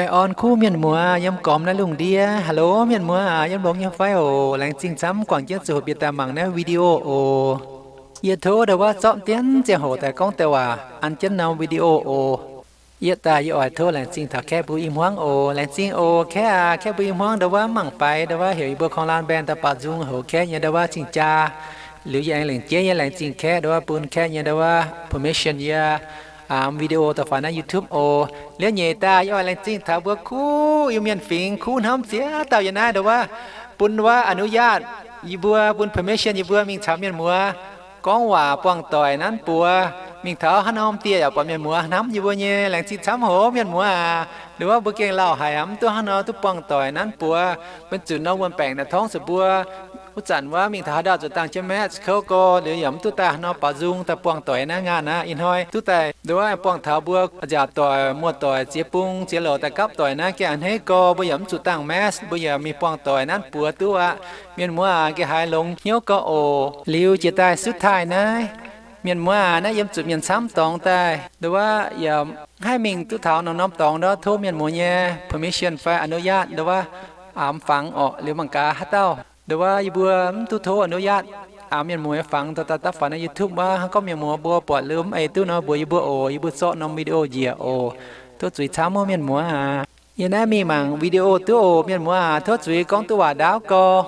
Baengh orn kuv mienh muoz yiem gormx naaiv lungh ndiev. Hello mienh muoz aac, yiem longx nyei fai oc? Laengz zingh camv guangc jienv zuqc bieqc daaih mangc naaiv video oc. Yie tov ndau wuov zorqv dienv ziangh hoc daaih gorngv deix waac an jienv norm video oc. Yie daaih yie oix tov laengz zingh taux kaeqv mbuo i hmuangv oc. Laengz zingh oc kaeqv aac. Kaeqv mbuo i hmuangv ndau wuov mv mangc faix, ndau wuov heuc yie mbuo korng-laanh band daaih baaux nzung hoc kaeqv nyei ndau wuov cing-jaa. Liuz yie aengx lengc jeiv nyei laengz zingh kaeqv ndau wuov bun kaeqv nyei ndau wuov permission yie video daaih faaux naaiv YouTube oc. Liuz nyeic daaih yie oix laengz zingh taux mbuo kuv Iu-Mienh fingx kuv hnamv ziex dauh yiem naaiv ndau wuov bun wuov อนุญาต yie mbuo, bun permission yie mbuo mingh caux mienh muoz gorngv waac buangh doic nanv buoz, mingh taux haaix norm dieh yaac buatc mienh muoz hnamv yie mbuo nyei. Laengz zingh camv hoc mienh muoz aac. Ndau wuov mbuo gengh lauh haic aqv, mv duqv haaix nor duqv buangh doic nanv buoz, benx zuqc norm wuonh baengc naaic torngv zuqc mbuo wuov zanc wuov mingh taux haaix ndau zuqc dangh jienv mask kouv gorx, liuz yaac mv duqv daaih haaix nor baaux nzung daaih buangh doic naaiv ngaanh aqv. Ih hnoi duqv daaih ndau wuov buangh taux mbuo nziaauc doic, muoz-doic, ziex bung, ziex louc daaih gapv doic naaiv gengh a'hneiv gorx, mbuo yaac mv zuqc dangh mask, mbuo yaac mingh buangh doic nanv buoz duqv aqv. Mienh muoz aac, gengh haaix longx hnyouv gorx oc. Liuz jiex daaih sutv taaih naaiv, mienh muoz aac, naaiv yiem zuqc mienh camv dorngx daaih ndau wuov yaac mv haih mingh duqv taux norm-norm dorngx ndau wuov tov mienh muoz nyei permission fai อนุญาต ndau wuov aamx fangx orqc. Liuz mangc gaax haaix dauh ndau wuov yie mbuo mv duqv tov อนุญาต aamx mienh muoz nyei fangx daaih daaih dapv faaux naaiv YouTube wuov, hnangv gorngv mienh muoz mbuo buatc liuz mv eix duqv nor mbuox yie mbuo oc. Yie mbuo zorqv norm video njiec oc. Tov zuiz camv wuov mienh muoz aac. Yie naaiv mingh mangc video duqv oc mienh muoz aac. Tov zuiz gorngv duqv waac ndaauv gorx.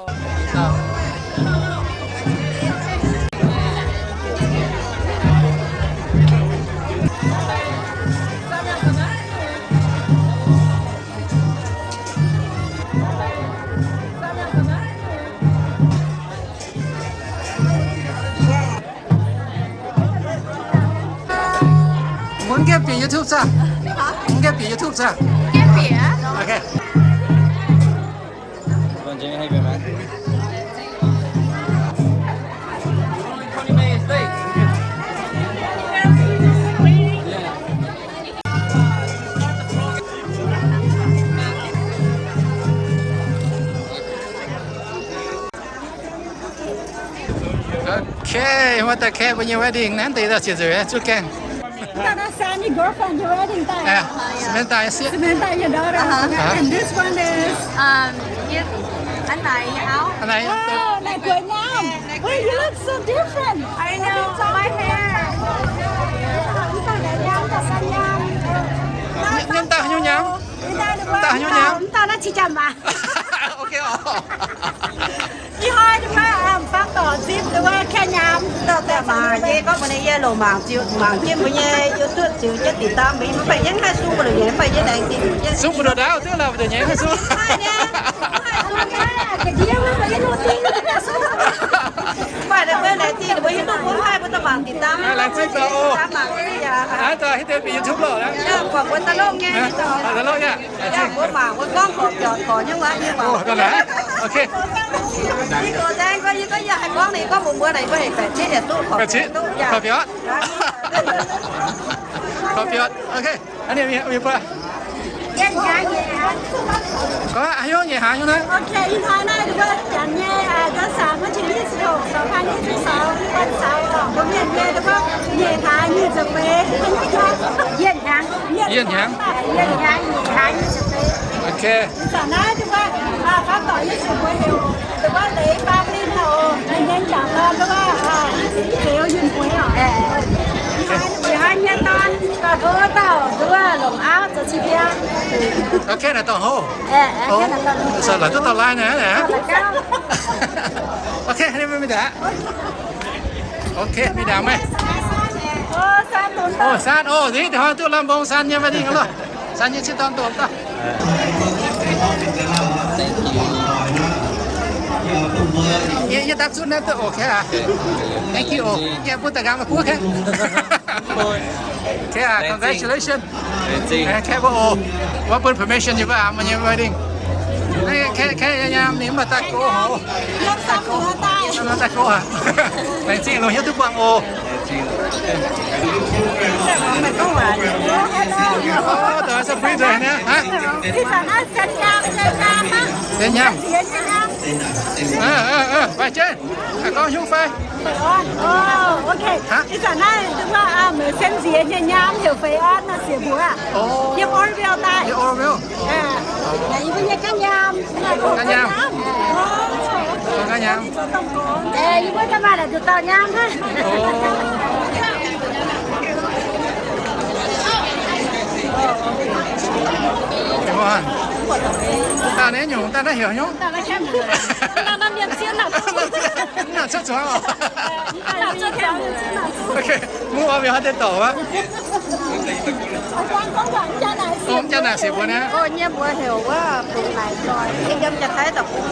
Mbuo gaengh bieqc YouTube saah? Mbuo gaengh bieqc YouTube saah? Gaengh bieqc. Okay. Okay, mbuo daaih kaeqv mbuo nyei wedding naaiv deix daaih ziec nzueic zuqv gaengh. Mv baac naaiv se ninh girlfriend nyei wedding daaih. Samantha, Samantha, your daughter. And this one is, um, Anaïs. Anaïs. Oh, naaic gueix nyaam. Oh, you look so different. I know, my hair. Mv dauh naaic nyaam, mv dauh san nyaam. Mv dauh haaix nyungc nyaam? Mv dauh haaix nyungc nyaam? Mv dauh naaiv qiex jaa-maac. Okay oc. Ih hnoi mbuo fangx dorc zipv mbuo kaeqv nyaam. Dauh daaih maac nyei gorngv mbuo nyei yie loz mangc ziux, mangc jienv mbuo nyei YouTube ziux jienv dingc daan mbuo, mv baac yie mv haih sung mbuo loz nyei, mv baac yie laengz zingh mbuo nyei. Sung mbuo ndoqc ndaauv duqv lorqc, mbuo ndoqc nyei mv haih sung. Mv baac mbuo laengz zingh mbuo hiuv duqv mbuo mv haih mbuo daaih mangc dingc daan. Laengz zingh zoux oc. Aav, daaih hiuv duqv bieqc YouTube loh. Buatc mbuo daaih longh nyei. Daaih longh nyei. Yaac mbuo mangc mbuo gorngv korc biorc korc nyei waac nyei waac. Okay. Video daaih gorngv yie gorngv yie haih gorngv naaic, gorngv mbuox mbuo naaic, mbuo hec baeqc cietv yietc duqv korc biorc. Korc biorc. Okay. Hnangv naaic mienh mbuo gorngv haaix nyungc nyeic hlaax nyungc naaiv. Okay, ih hnoi naaiv mbuo janx nyei เดือนสาม วันที่ยี่สิบหก สองพันยี่สิบสอง วันเสาร์ orqc, mbuo mienh nyei mbuo gorngv nyeic hlaax nyic ziepc feix. Yie hnyangx, yie hnyangx, yie hnyangx nyic hlaax nyic ziepc feix. Okay. Ih zanc naaiv mbuo fangx dorc nyei ziouc mbuo heuc mbuo leiz family oc, nyei jangc dorn mbuo zeux yunh mueiz oc. Ih hnoi nyei dorn gauh tov dauh nduov longc auv zoux cing biaa. Okay, naaiv dorh hov. Laaix duqv dorh laai naaic. Okay, mingh ndaangc. Okay, mingh ndaangc meih. San, o, ih hnoi duqv lamh mbong san nyei wedding loh. San nyei ciev dorn doqc daaih. Yie dapv zunv naaiv duqv oc, kaeqv aac. Thank you oc. Yie bun daaih nqaang maiv buov kaeqv. Okay aac, congratulations. Kaeqv mbuo oc, wuov bun permission yie mbuo aac, mbuo nyei wedding. Kaeqv, kaeqv yie nyaam ninh mv baac daaih gox hoc. Daaih gox aac. Laengz zingh longc hnyouv duqv buangh oc. Ih zanc naaiv se nyaam, se nyaam. Aa, aa, aa, Fai Jen, aa, gorngv hnyouv fai? Fei Orn. Oh, okay. Ih zanc naaiv mbuo aa, meih sen nziex nyei nyaam heuc Fei Orn nor, siec mbuox aqv. Yiem Oroville daaih. Yiem Oroville. Yie mbuo nyei ganh nyaam. Ganh nyaam. Ganh nyaam. Yie mbuo ganh maaih naaic nduqc dauh nyaam hnangv. Dauh naaiv nyungc, dauh naaiv heuc hnyouv. Mv nangc cuotv zuangx oc. Ok, mv oix mingh haaix deix dorngx aqv. Mv jaa naaic siec mbuo niaa. Nyei mbuox heuc wuov Bungx Naaic Zoih, yiem Janx-Taiv deic-bung.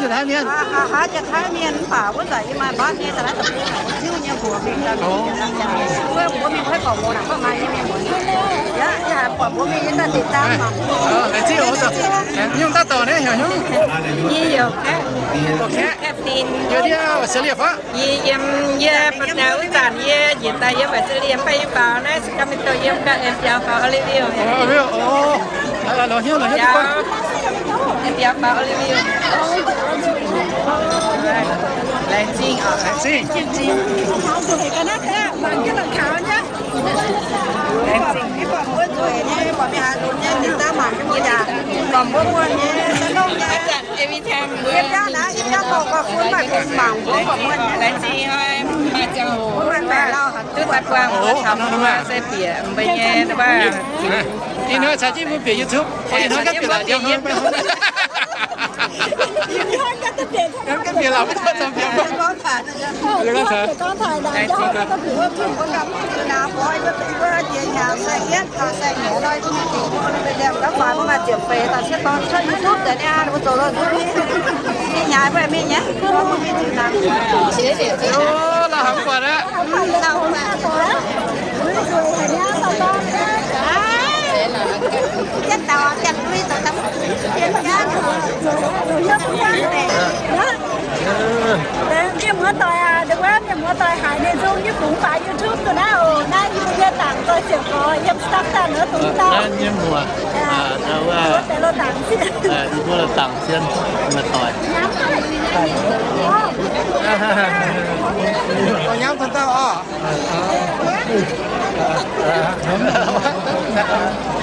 Janx-Taiv mienh. Haaix Janx-Taiv mienh mv baac wuov zanc yie maaih mbatv nyei, Janx-Taiv deic-bung tiuv nyei mbuox. Wuov mbuox mingh mbuo haih gorngv mbuox naaic, gorngv maaih nyei mienh mbuox. Yaac yie haiz buatc mbuox mingh yie daaih deix daan mangc. Laengz zingh oc. Nyungc daaih dorngx naaiv heuc hnyouv? Yie heuc Kaeqv. Dorh Kaeqv. Yie ndiev Australia fai? Yie yiem, yie ba'nauh wuov zanc yie njiec daaih yiem Australia, mv baac yie faaux naaiv Sacramento yiem ganh en biaux faaux Oroville. Oroville, o. Longx hnyouv, longx hnyouv duqv buangh. En biaux faaux Oroville. Laengz zingh oc. Laengz zingh. Laengz zingh. Mbuo nzueic nyei, mbuo mangc jienv mbuo yaac gorngv mbuo muonh nyei, se nongh nyei. Every time yiem jaax naaiv, yiem jaax dorh gorx-bun maaih bun mangc mbuo gorngv muonh nyei. Laengz zingh hnoi, maaih ziangh hoc mbuo maaih lauh haic duqv daaih buangh mbuo caux mbuo se bieqc mbuo nyei, ih hnoi caux jienv mbuo bieqc YouTube, ih hnoi ganh bieqc laaix jiem hnoi. Ganh bieqc laaix mv duqv zoux bieqc. Lauh haic mv buatc aqv. Mienh muoz-doic aac, ndongc wuov mienh muoz-doic haiz ninh nzung nyei fungx faaux YouTube duqv naaiv oc. Naaiv yie mbuo nyei dangc zoih ziepc gorx yiem Stockton wuov dongh dauh. Naaiv nyei muoc, wuov deix lo dangc zien, yie mbuo lo dangc zien, muoz-doic. Nyamv dongh dauh oc.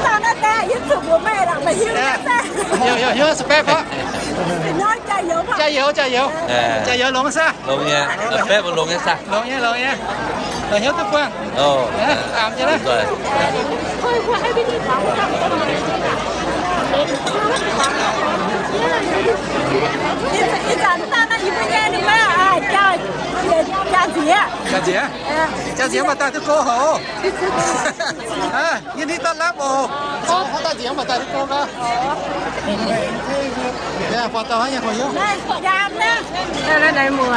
Dauh naaiv daaih yie zuqc mbuox meih lorqc, meih hiuv nyei saah? Hiuv, hiuv, hiuv, respect fai? Jaa youz, jaa youz, jaa youz, longx saah? Longx nyei, respect mbuo longx nyei saah? Longx nyei, longx nyei. Longx hnyouv duqv buangh. Aav, aav, aav. Ih zanc dauh naaiv yie mbuo nyei ninh mbuo jaa nziex. Jaa nziex? Jaa nziex mv baac daaih duqv go haic oc. Aa, yie ninh daaih lapv oc. Daaih nziex mv baac daaih duqv go gaax. Yaac buatc dauh haaix nyungc gorx-youz. Naaiv nyaam naaiv. Naaiv naaiv muoc.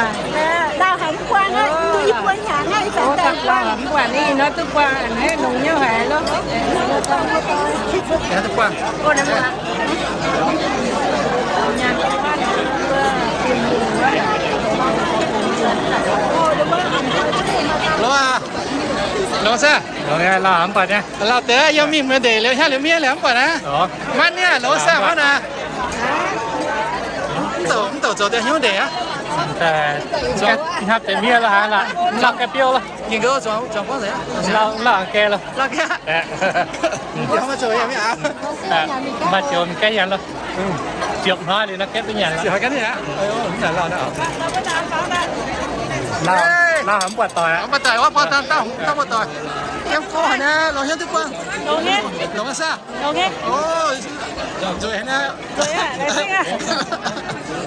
Lauh haic mv buatc aqv, yie buatc hnyangx naaiv ih zanc daaih buatc. Mv buatc ninh nor duqv buatc naaiv longx nyei haic loh. Duqv buatc. Longx aac. Longx saah? Longx nyei, lauh mv buatc nyei. Lauh deix yiem mingh mienh ndeic liuz, hnangv liuz mienh liuz mv buatc aqv. Manv nyei, longx saah manv aac? Mv douc, mv douc zoux deix hnyouv ndeic aqv. Hnangv deix mienh lo haaix, lauh gaeqv biouv loh. Lauh, lauh gaeqv loh. Lauh gaeqv. Maaih joux gaeqv nyanc loh. Ziepc hnoi liuz nor gaeqv duqv nyanc loh. Lauh, lauh mv buatc doic aqv. Mv buatc doic, wuov buatc dauh, dauh mv buatc doic. Yiem go haic naaiv, longx hnyouv duqv buangh. Longx saah? Nzueic haic naaiv.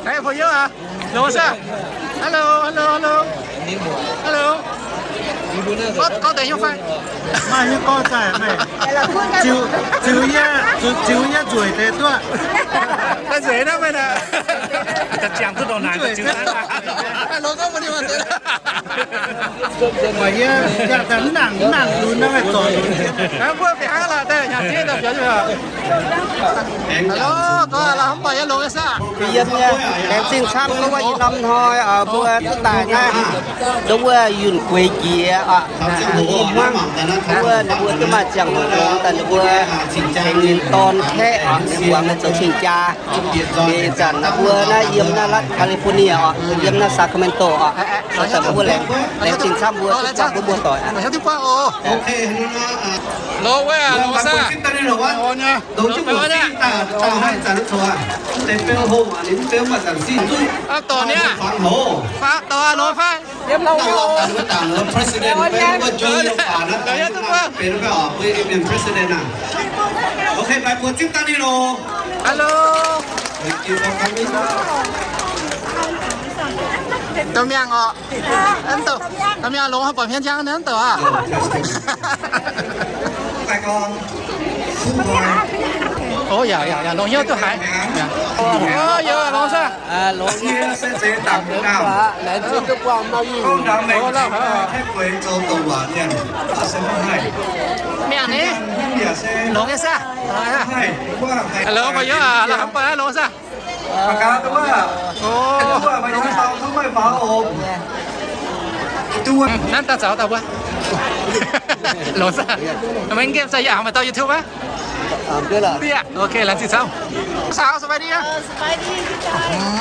Haiz 朋友 aac. Longx saah? Hello, hello, hello. Hello. Gorngv, gorngv deix hnyouv fai? Maaih hnyouv gorngv daaih meih. Ziux, ziux yie, ziux yie nzueic deix duqv. Daaih nzueic naaiv meih naaic. Ziangx duqv ndongc naaic ziux. Mbuo bieqc hnangv lorqc, daaih nyanc jienv daaih biaux jienv. Hello, gorngv la'hmz mv baac yie longx nyei saah? Yiem nyei, laengz zingh camv, gorngv wuov ih norm hnoi mbuo duqv daaih naaiv, ndongc wuov yunh gueix njiec, Ih hmuangv wuov ninh mbuo duqv maaih ziangh hoc longx daaih ninh mbuo tengx ninh dorn kaeqv oc, mienh muangx naaiv zoux cing-jaa. Ih zanc naaiv mbuo naaiv yiem naaiv California oc, yiem naaiv Sacramento oc. Daaih mbuo laengz zingh camv mbuo, mbuo mbuo doic. Hello. Douh miangh oc. Douh miangh longx haaix buatc hmien jang naaiv douh aqv. Ov, yaac, yaac, yaac longx hnyouv duqv haiz. Ov, yaac longx saah. Laengz zingh duqv buangh Mauv Yinh. Ov, lauh haic. Miangh ni. Longx nyei saah. Hello, mbuo yiem aac, lauh haaix buatc longx saah. Nanv daaih zaux daaih wuov. Longx saah. Maiv nqemh saah, yie aengx maaih dauh YouTube aqv. Ndiev, ok, laengz zingh camv. Saux, ສະບາຍດີ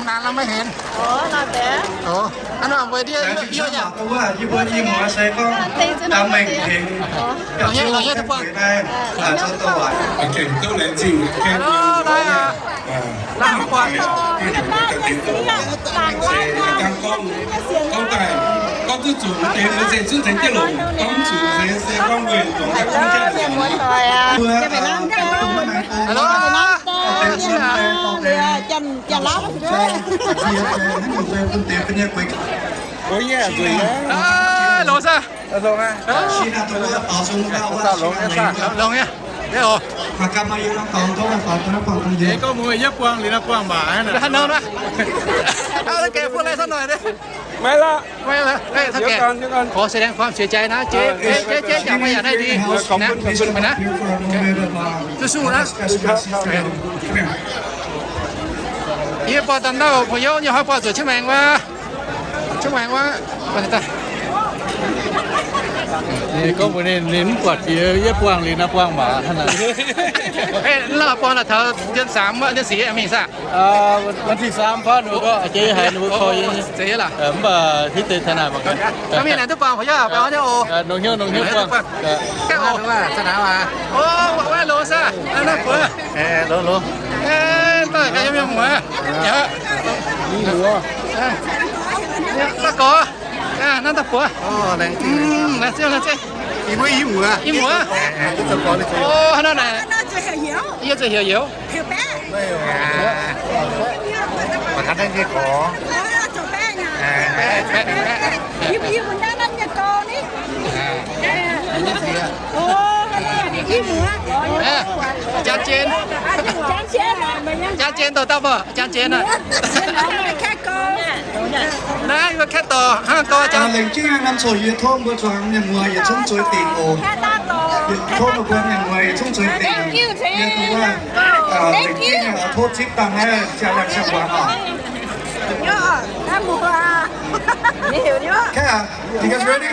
นานแล้วไม่เห็น อ๋อ นานแล้ว โอ้ อันนั้น สวัสดี เยอะแยะ ลองเยอะ ลองเยอะทุกคน Hello, ได้อ่ะ ลองก่อน Hello. Aa, longx saah. Longx nyei. Gorngv muoz yie buangh liuz naaiv buangh mbac naaiv. Haaix nor naaiv? Aa, taa gaeqv bun lai saah noic. Maiv lorqc. Maiv lorqc. Taa gaeqv, ขอแสดงความเสียใจนะ เจ๊ เจ๊ เจ๊ จากไปอย่างได้ดีนะ นะ สู้ๆ นะ Yie buatc daaih ndau 朋友 nyei hnoi buatc zuqc Chiang Mai wuov. Chiang Mai wuov. Ninh gorngv mbuox ninh, ninh mv buatc jiex yie buangh liuz naaiv buangh mbac hnangv naaic. Lamh buangh naaic taux เดือนสาม wuov เดือนสี่ mingh saah? วันที่สาม fai ninh mbuo gorngv jiex haaix ninh mbuo koi yie. Mv baac hiuv deix taux naaic mangc gaax. Mingh naaic duqv buangh 朋友 baengh orn nyei oc. Nongx hnyouv, nongx hnyouv buangh. Ga'oc. Wuov longx saah. Naaiv buoz. Longx, longx. Daaih gaax yiem mienh muoz. Daaih gorx. Naaiv daaih buoz. Laengz zingh, laengz zingh. Ih muoz, ih muoz. O, hnangv naaic. Yie zuqc heuc Youz. Jaan Jien. Jaan Jien douh dauh mv baac, Jaan Jien aac. Naaiv mbuo kaeqv dorc hnangv gorx jangx. Laengz zingh norm coc yie tov mbuo zuangx mienh muoz yietc zungv zueiz dingc oc. Tov mbuo mienh muoz yietc zungv zueiz dingc. Yie duqv wuov, laengz zingh tov zipv dangh naaiv siang laangh siang muangx oc. Okay, you guys ready?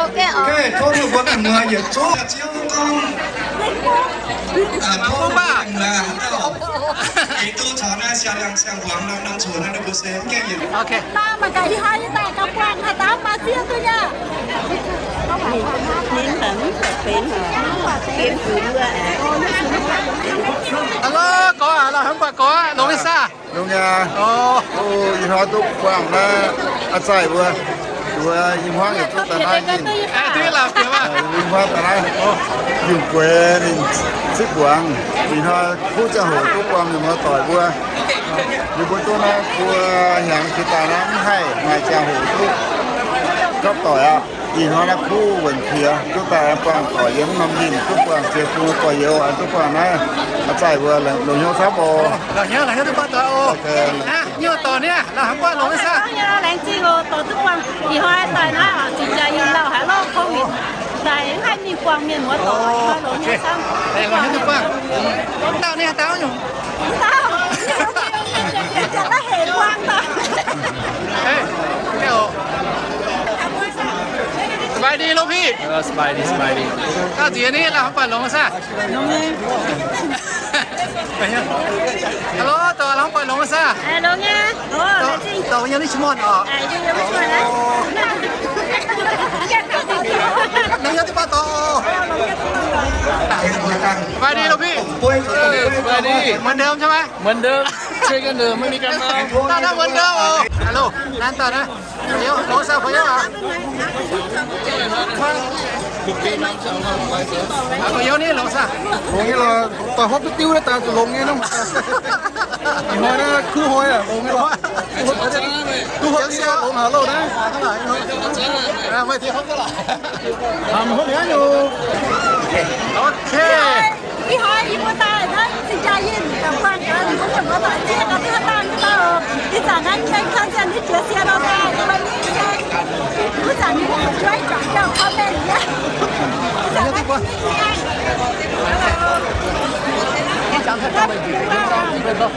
Okay, tov mbuo mienh muoz yietc zungv. Ziouv gorngv, tov mbuo mienh muoz dauh, yietc zungv caux naaiv siang laangh siang muangx norm norm coc naaiv ninh mbuo se mv gaengh yietc. Mangc gaax ih hnoi yie daaih gauh buangh haaix dauh maaih ziex duqv nyei. Ninh haiz mv baac benx, benx zuqc wuov. Hello, gorx aac, lauh haaix buatc gorx longx nyei saah? Longx nyei. O, ih hnoi duqv buangh naaiv a'zaih mbuo, mbuo i hmuangv yietc zungv daaih naaiv. Ih hmuangv daaih naaiv, yungh gueix ninh zipv mbuangz. Ih hnoi kuv ziangh hoc duqv buangh mienh muoz doic mbuo. Ninh mbuo duqv naaiv buo hnyangx jiex daaih naaiv mv haih maaih ziangh hoc duqv gapv doic aqv. Ih hnoi naaiv kuv wuonc qiex duqv daaih buangh doic yiem norm ninh duqv buangh ziex bung gorx-youz duqv buangh naaiv. A'zaih mbuo longx hnyouv camv oc. Longx hnyouv, longx hnyouv duqv buangh doic oc. Nyei dorc niaa, lauh haaix buatc longx nyei saah? Laengz zingh oc, dorc duqv buangh. Ih hnoi daaih naaiv oc, zinh njaaux yinh lauh haic lorqc, COVID daaih mv haih mingh buangh mienh muoz doic, ih hnoi longx nyei camv. Longx hnyouv duqv buangh. Mv dauh niaa, dauh nyungc. Mv dauh. Janx naaiv hec buangh dauh. สบายดี ลูกพี่ เออ สบายดี สบายดี เจ้าเจียนี่เราไปหลงซะ Hello, ต่อเราไปหลงซะ เออ หลงไง โอ้ ต่อ จริง ต่อยังไม่ชมอนออก เออ ยังไม่ชมอนนะ นั่งยอดที่ป้าต่อ สบายดี ลูกพี่ เออ สบายดี เหมือนเดิมใช่ไหม เหมือนเดิม ช่วยกันเดิม ไม่มีการเมา น่าจะเหมือนเดิม โอ้ ฮัลโหล นั่นต่อนะ เดี๋ยว โทรศัพท์เขาเยอะเหรอ เอาเดี๋ยวนี้ โทรศัพท์ โอ้ย เราต่อยฮอปติ้วได้ตาจะลงไงน้อง ไอ้ฮอยนะ คู่ฮอยอ่ะ ลงไงหรอ คู่ฮอย ลงหาเรานะ เท่าไหร่ เออ ไม่เที่ยวเท่าไหร่ ทำคนเดียวอยู่ โอเค Ih hnoi yie mbuo daaih naaiv zinh jaa yinh daaih buangh gaax, mbuo nyei mbuo doic zieqv gaax duqv dangh nyei lauh. Ih zanc naaiv mengh kang ziangh ninh jiex sie nor daaih, yie mbuo mingh se wuov zanc ninh mbuo fu'jueiv juangc jauh kor mengh nyei. Ih zanc naaiv mingh mingh. Naaiv mingh daaih.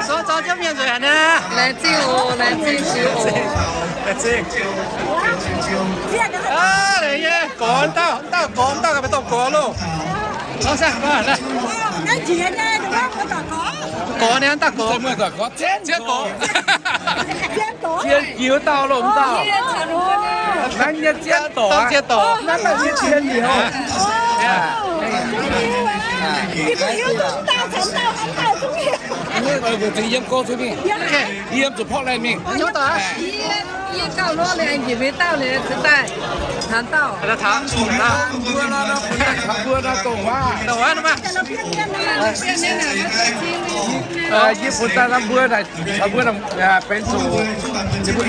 Sou zau jienv mienh nzueic haic naaiv. Laengz zingh oc, laengz zingh oc. Laengz zingh. Aav, laengz nyei, gorx dauh, dauh gorx, dauh ga'mai dorh gorx loh. Gorx, gorx naaiv dauh gorx. Zien gorx. Zien jiu dauh loh, mv dauh. Naaiv nyei zien dorc. Zien dorc. Naaiv maaih zien liuz. Yiem zuqc Portland mingh. Yie dauh lorqc, laengz njiec mbuo dauh liuz cingx daaih taux dauh. Mbuo nor, mbuo nor dongh wuov. Yie funx daaih nor mbuo naaic, mbuo naaic benx zuqc ninh mbuo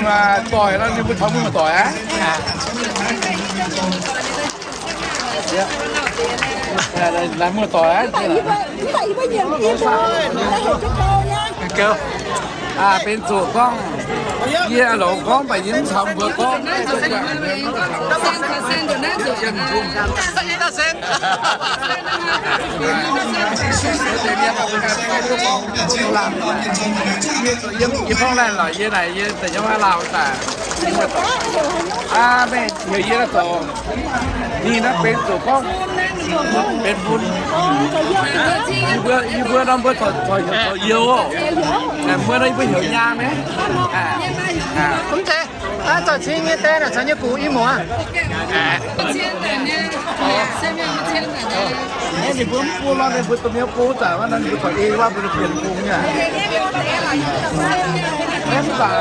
doic nor, ninh mbuo taux mbuo doic aqv. Laengz muoz-doic aqv. Benx zuqc gorngv yie lorz gorngv mv baac yie mv caux mbuo gorngv. Yie hnangv naaiv lorqc, yie naaic yie daaih nyei maiv lauh daaih. Aa, meih heuc yie daaih zoux. Ninh naaiv benx zuqc gorngv benx fun. Yie mbuo, yie mbuo nor mbuo corc, corc youz oc. Mbuo nor yie mbuo heuc nyaang naaiv. Mv zeiz, aa, zoux cing nyei die naaic caux nyei gux i muoz. Ninh mbuo mv bun lorqc, ninh mbuo domh mienh bun daaih wuov, ninh mbuo corc ei wuov, mbuo bieqc bung nyei. Mv baac,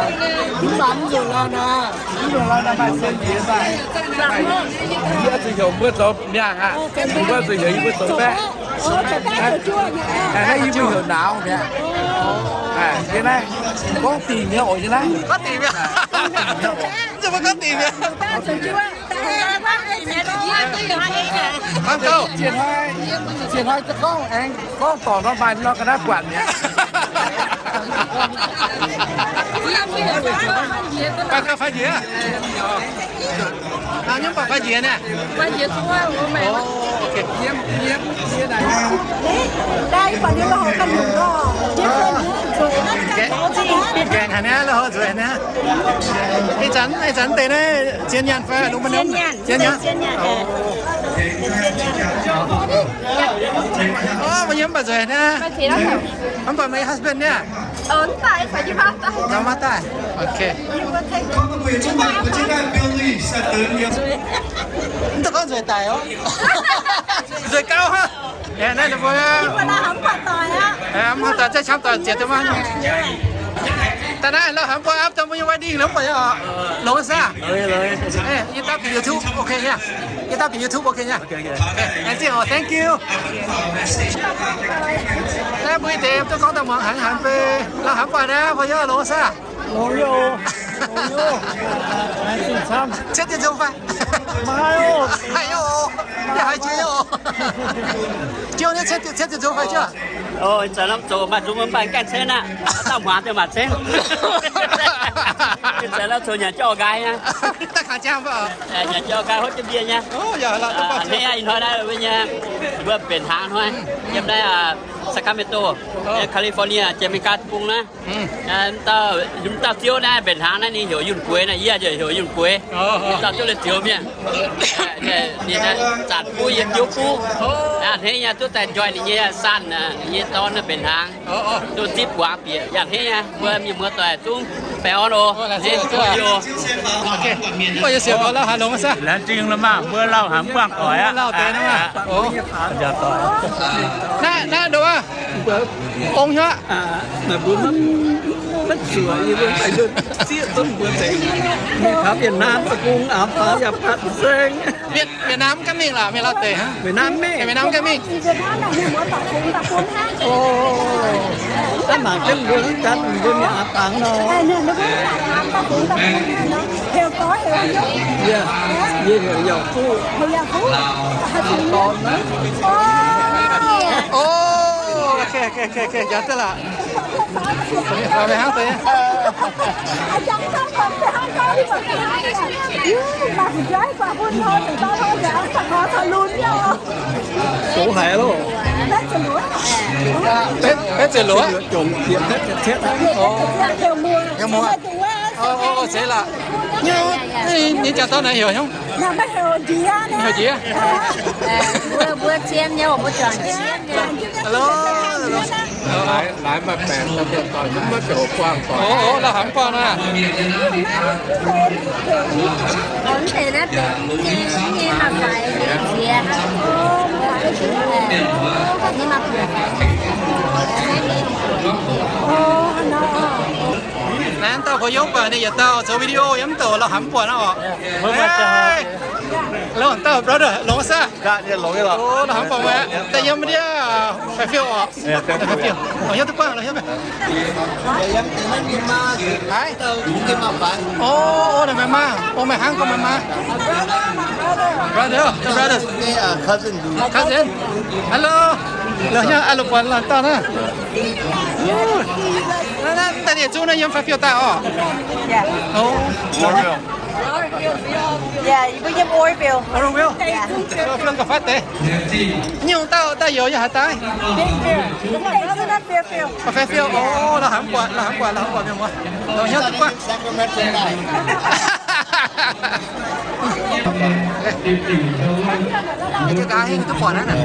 mv baac mv nzunc lorqc nor, mv nzunc lorqc nor maaih sen jiex daaih. Yie zuqc heuc mbuo zoux mi'aqv. Mbuo zuqc heuc yie mbuo zoux baeqv. Naaiv yie mbuo heuc nauz mi'aqv. Yie naaiv gorngv dingc nyei oc, yie naaiv. Gorngv dingc mi'aqv. Gorngv dingc mi'aqv. Hnoi, ziex hnoi gorngv aengx gorngv dorngc nor maaih nor ga'naaiv buatc mi'aqv. Baac gauh fai njiec. Aa, nyiemv baac fai njiec naaiv. Gaengh haic naaiv, lo houc nzueic naaiv. Ih zanc, ih zanc deix naaiv zien nyaanh fai lungh mbuo nyiemv? Zien nyaanh. Zien nyaanh. Orv, mbuo nyiemv baac nzueic naaiv. Mv baac my husband naaiv. Mv daaih. Ok. Mv daaih gorngv nzueic daic oc. Nzueic gauh hnangv. Naaiv ninh mbuo, mv haaix dauh za'gengh camv doic ziex duqv maiv. Daaih naaiv la'haiz mbuo aapv daaih mbuo nyei wedding liuz mv baac yaac longx saah. Yie daaih bieqc YouTube ok nyei. Yie daaih bieqc YouTube ok nyei. Thank you. Naaiv mbuo deix duqv gorngv daaih muangx hnangv haaix fai la'haiz mbuo naaiv mbuo yaac longx saah. Longx nyei oc. Longx nyei oc. Laengz zingh camv. Cietv jienv nzung fai? Maiv haih oc. Haih oc. Yaac haih jiex oc. Jiouv nyei cen ziepc nzunc fai jiouv? Ih zanc lamh zoux maaih nzung mv baac gaengh cen aqv. Dauh hmuangx deix maaih cen. Ih zanc lamh zoux nyanc jauv nqaai nyei. Daaih kangx jangv mv baac. Nyanc jauv nqaai hopv jienv mbienv nyei. A'hneiv ih hnoi naaiv mbuo nyei, mbuo mbenc hnaangx hnoi, yiem naaiv Sacramento, California, Jemaica deic-bung naaiv. Dauh, dauh ziouv naaiv mbenc hnaangx naaiv ninh heuc Yunh Gueix naaiv, yie ziouc heuc Yunh Gueix. Dauh ziouv le zioux mienh. Ninh zanc buv yie ziouv buv. A'hneiv nyei duqv daaih njoih ninh nyei sanh, ninh nyei dorn mbenc hnaangx. Duqv zipv muangx bieqc. A'hneiv nyei mbuo mienh muoz-doic zungv baengh orn oc. Laengz zingh la'maah mbuo lauh haic mv buangh doic aqv. Naaiv, naaiv ndoqv aqv. Ong hnyouv. Maiv zuqc yie mbuo daaih sieqv zunv mbuo deix. Mingh taux Việt Nam deic-bung aengx faaux yaac patv saeng. Việt Nam mv gaengh mingh lorqc, mingh lauh deix. Việt Nam mingh. Việt Nam mv gaengh mingh. Aav mangc jienv mbuo hnangv gan mbuo mienh aav dangx nor. Yie heuc Yauh Fuqv. Ov, ok, ok, ok, ok, jangx duqv lorqc. Meih hnangv deix. Zoux haiz loh. Betv, betv ziepc luoqc. Jomc ziepc betv ziepc cietv aqv. Heuc muoz. Ov, ov, zeiz lorqc. Nyungc, ninh jangx dorn naaiv heuc hnyouv. Heuc Njiec. Mbuo, mbuo zien nyei, mbuo juangc zien nyei. Hello, hello. Laaix, laaix maaih baengc, maiv ziouc buangh doic. Ov, ov, lauh haic mv buangh naaiv. Mv deix naaiv benx nyei, nyei maaih faix nyei ziex. Nyei maaih buoc faix. Naaiv dauh gorx-youz baac ninh yietc dauh zoux video yiem mv douc lauh haic mv buangh naaiv oc. Hello, dauh brother, longx saah? Ov, lauh haic mv buangh meih daaih yiem ndiev Fairfield oc. Fairfield. Longx hnyouv duqv buangh, longx hnyouv meih. Haiz. Ov, ov, meih maa, ov, meih hnangv gorngv meih maa. Brother, brother. Cousin. Cousin. Hello. Longx hnyouv, aa, longc buatc lorqc dauh naaiv. Naaiv, naaiv daaih yietc zungv naaiv yiem Fairfield daaih oc. Ov. Yeah, yie mbuo yiem Oroville. Oroville? Yeah. Oroville gauh fatv deix. Nyungc dauh daaih youz yiem haaix daaih? Fairfield. Fairfield. Ov, lauh haic mv buatc, lauh haic mv buatc, lauh haic mv buatc mienh muoz. Longx hnyouv duqv buangh. Yie gaax hingh duqv buatc naaiv naaic.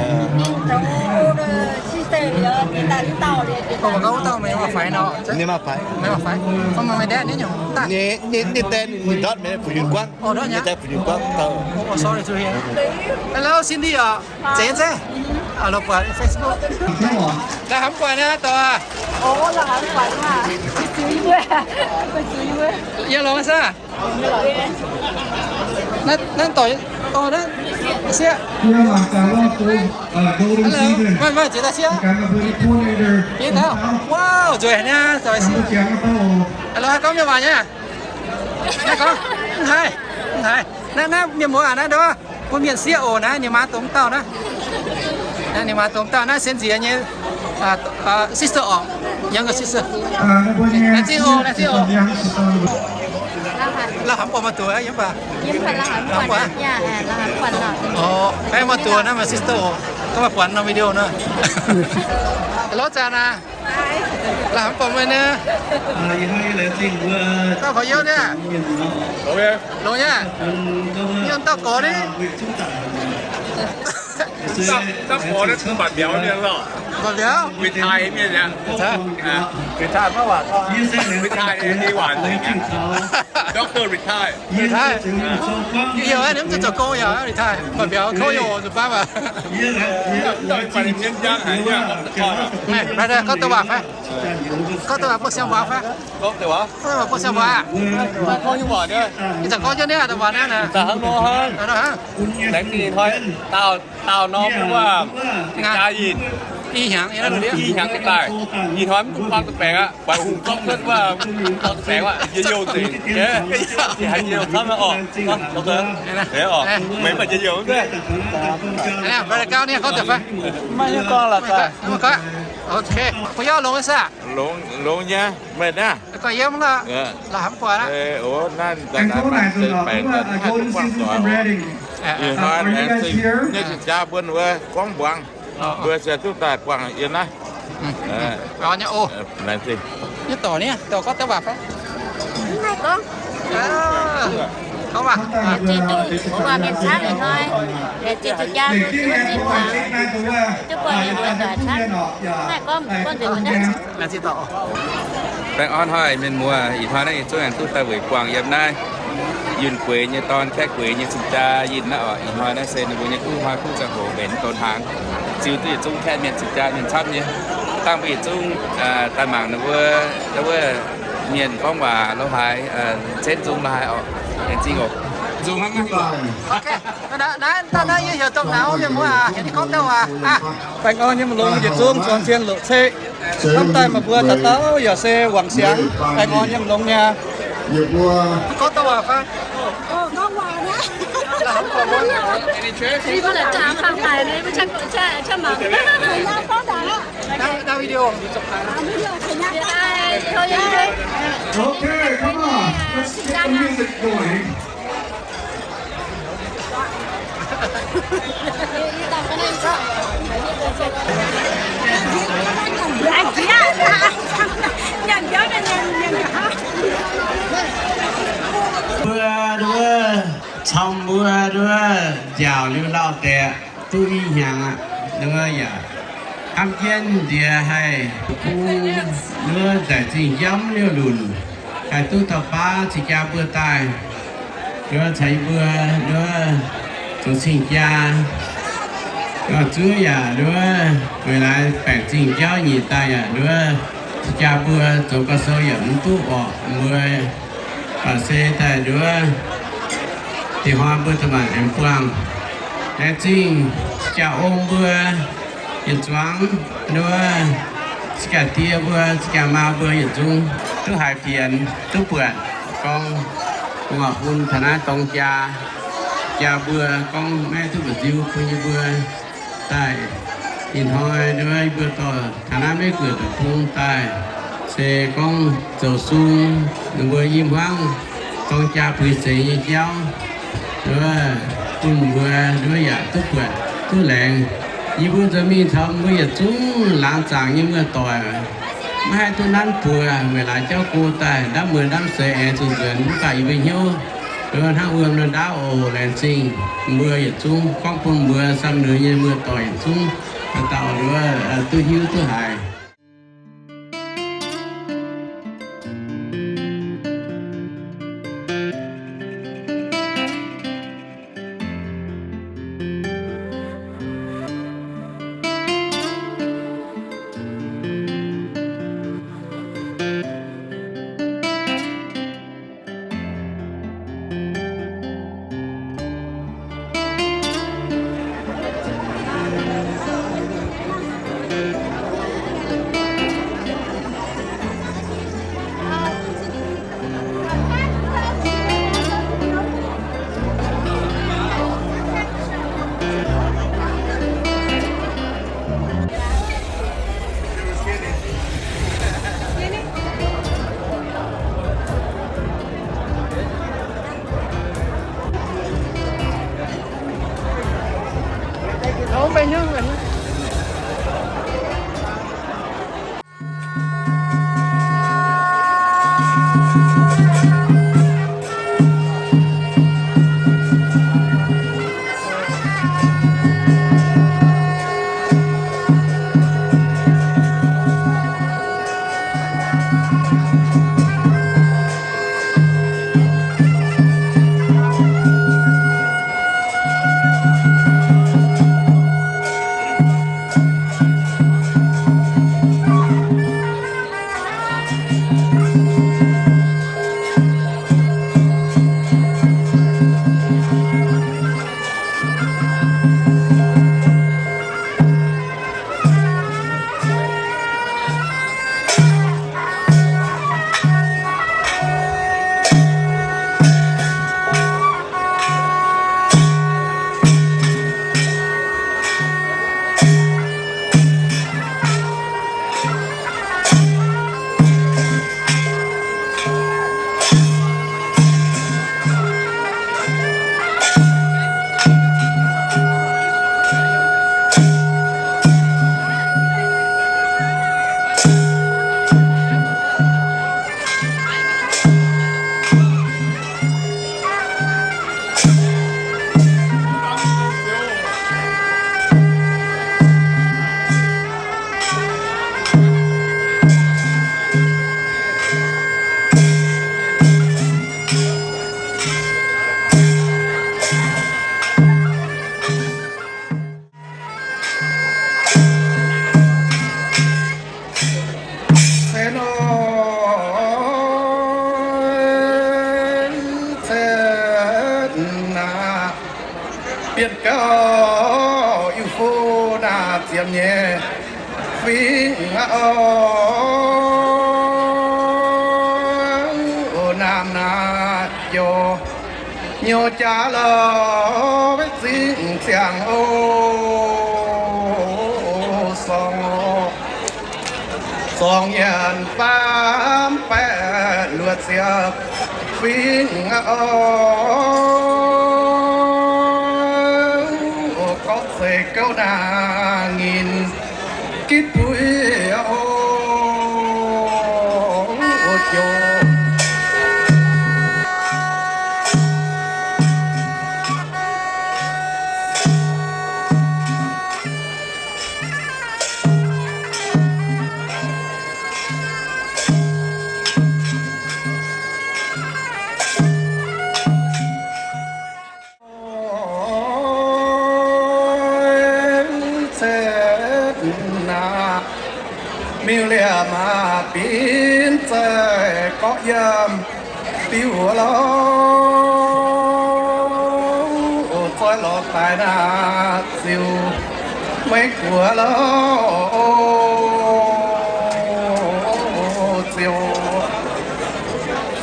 Ov, mangc gaax wuov dauh meih maaih faix nor. Ninh maaih faix. Meih maaih faix. Fai meih daaih ninh nyungc daaih. Ninh, ninh, ninh daaih ninh ndortv meih fu'junh guangv. Ov, ndortv nyei. Ninh daaih fu'junh guangv dauh. Ov, sorry to hear. Hello, Cindy oc. Zeiz zeiz. Aa, la'buatc Facebook. La'haiz mv buatc naaiv doic aac. Ov, la'haiz mv buatc aac. Yie longx saah? Naaiv, naaiv doic, ov, naaiv sieqv. Hello, meih, meih ziex daaih sieqv. Yie taux. Wow, nzueic niaa, doic sieqv. Hello, haaix gorngv mienh waac nyei? Haaix gorngv? Mv haiz, mv haiz. Naaiv, naaiv mienh muoz aac, naaiv nduov. Bun mienh sieqv oc. Naaiv ninh maa dongh dauh naaiv. Naaiv ninh maa dongh dauh naaiv, sienx nziex nyei, sister oc, younger sister. Naaiv zingh oc, naaiv zingh oc. La'haiz mv buatc maaih doic yiem baac? La'haiz mv buatc. Oc, aengx maaih doic naaiv, my sister oc. Gorngv maaih buatc norm video naaiv. Hello, Zana. La'haiz mv buatc meih naaiv. Dauh gorx-youz naaiv. Longx nyei. Yiem dauh gorx ni. Dauh, dauh gorx naaiv baac mbiauz mienh lorqc. Baac mbiauz? Retire mienh aqv. Retire maiv waac, retire ni waac nzengc aqv. Doctor retire. Retire. Yie heuc ninh mv zuqc zoux gong yaac retire. Baac mbiauz kouv yie oc, zuqc baav aqv. Brother, gorngv douc waac fai? Gorngv douc waac buonv siang waac fai? Gorngv douc waac buonv siang waac. Ih zanc gorngv jienv naaiv douc waac naaiv. Laengz zingh hnoi, daauh, daauh norm wuov, jaa yinh. I hnyangx, i hnyangx daaih, ih hnoi mv duqv buang deix baengc aqv. Buatc hungh zorqv cuotv wuov, buang deix baengc aqv, njien-youh nzengc. Haiz njien-youh camv oc. Meih mv baac njien-youh duqv. Maiv hiuv gorngv lorqc. Ok, mbuo yaac longx nyei saah? Longx nyei, meih naaiv. Gorngv yiem lorqc. La'hmz buatc aqv. Naaiv da'naaiv maaih deix baengc daaih haih duqv buangh doic. Ih hnoi laengz zingh nyei cing-jaa mbuo wuov gorngv mbuangz. Mbuo se duqv daaih buangh yiem naaiv. Laengz zingh. Yie dorc ni, dorc gorngv deix waac fai? Gorngv waac. Mbuo mienh camv ih hnoi, laengz zingh cing-jaa mbuo duqv buangh, duqv buangh mienh muoz-doic camv. Maiv gorngv, gorngv nzengc mbuo. Baengh orn haic mienh muoz, ih hnoi naaiv yietc zungv aengx duqv daaih weic buangh yiem naaiv Yunh Gueix nyei dorn, Kaeqv Gueix nyei cing-jaa Yinh naaiv oc. Ih hnoi naaiv se ninh mbuo nyei kuv hnoi kuv ziangh hoc mbenc donx hnaangx, ziux duqv yietc zungv kaeqv mienh cing-jaa mienh camv nyei. Dangh mbuo yietc zungv daaih mangc ninh mbuo, wuov mienh gorngv waac lo haaix, cenv nzung lo haaix oc. Laengz zingh oc. Nzung hnangv. Naaiv, naaiv yie heuc domh nauz mienh muoz aac, heuc ninh gorngv dauh waac aac. Baengh orn nyei mienh longx yietc zungv zuangx zien loqc ceqv. Hnamv daaih meih mbuo dauh dauh yaac se wangc siangx. Baengh orn nyei mienh longx mi'aqv. Gorngv dauh waac fai? Video. Okay, come on. Let's get the music going. Mbuo nduov, cong mbuo nduov, nziaauc liuz lauh deix duqv i hnyangx aqv. Nduov yaac hnamv jienv ndiex haih bun nduov nzaic zingh jauv liouh lunc, haih duqv dauh baav cing-jaa mbuo daaih. Nduov caux yie mbuo nduov zoux cing-jaa. Zuov yaac nduov weic laaix baengc zingh jauv nyeic daaih yaac nduov cing-jaa mbuo zoux gau sou yaac mv duqv orqc. Mbuo baac se daaih nduov dinh hnoi mbuo da'maanc aengx buangh. Laengz zingh cing-jaa ong mbuo yietc zuangx nduov cing-jaa die mbuo, cing-jaa maa mbuo yietc zungv duqv haiz fienx duqv buatc gorngv gu'nguaaz bun taux naaiv dorng jaa, jaa mbuo gorngv maiv duqv buatc nziu bun yie mbuo daaih. Ih hnoi nduov yie mbuo dorh taux naaiv Meiv Guoqv deic-bung daaih se gorngv zoux sung ninh mbuo i hmuangv dorng jaa puix seix nyei jauv, nduov bun mbuo nduov yaac duqv buatc duqv laengz. Yie mbuo nzuonx mingh taux mbuo yietc zungv laangz zaangc nyei muoz-doic maiv haih duqv nanv buoz weic laaix jauv go daaih ndamv muoz ndamv seix aengx zuqc nzuonx mv baac yie mbuo hnyouv nduov hnangv wuom nor ndaauv oc. Laengz zingh mbuo yietc zungv gorngv bun mbuo samv nduov nyei muoz-doic yietc zungv dauh dauh nduov duqv hiuv duqv haiz. ziepc nyeic fingx oc. Naamh naaic joux nyouv jaax lorh, zingh ziangh oc, sorng oc. Sorng nyanc faam baeqv luoqc ziepc fingx oc. Gorngv ceix gouv naaic nyinh gitv puix oc, joux Miuc liemh maah, binc zeiv gorqv yiem biuv lorh. Zoih lorz daaih naaic ziouc maiv guoqv lorh. Ziouc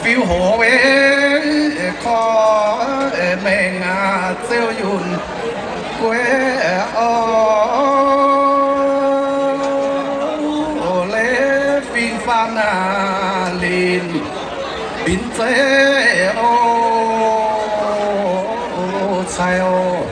fiuv-hoc weic korv mengh aac, ziouc yunh gueiv oc. Leiz fingx faam naaic linc binc zeiv oc, cai oc.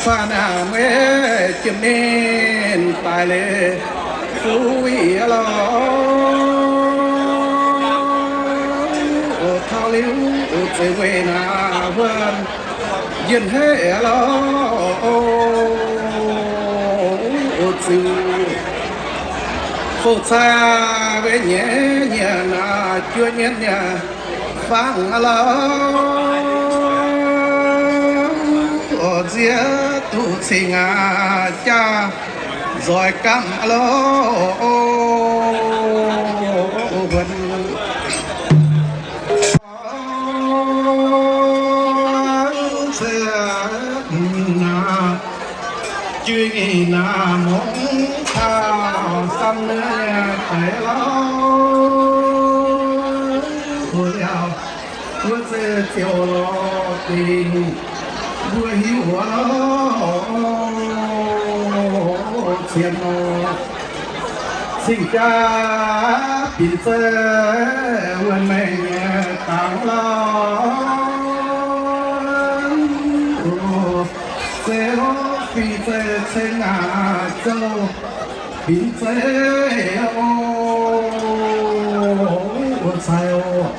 Faah naaic mueiz jiex mingh daaih leiz fuqv wuic lorh. Taux liuz oc, zeiz weic naaic wuonh njien-heiv lorh. Oc, ziouc fouv cai weic nyeic nyienc naaic juov nyienv nyienc fangx lorh. Oc, nziex duqv cingx aac, jaa nzoih gamh lorh. Wuonh juiv nyic naaic mungz taux samv nyei deix lorh. Liuz, wuov zeiz ziouc lorz dingc mbuo hiuv wuov lorh. Cien lorh, cing jaa binc zeiv wuonh maengh nyei dangx lorh. Zeiv fingx zeiv ceng aac, zouv binc zeiv oc, cai oc.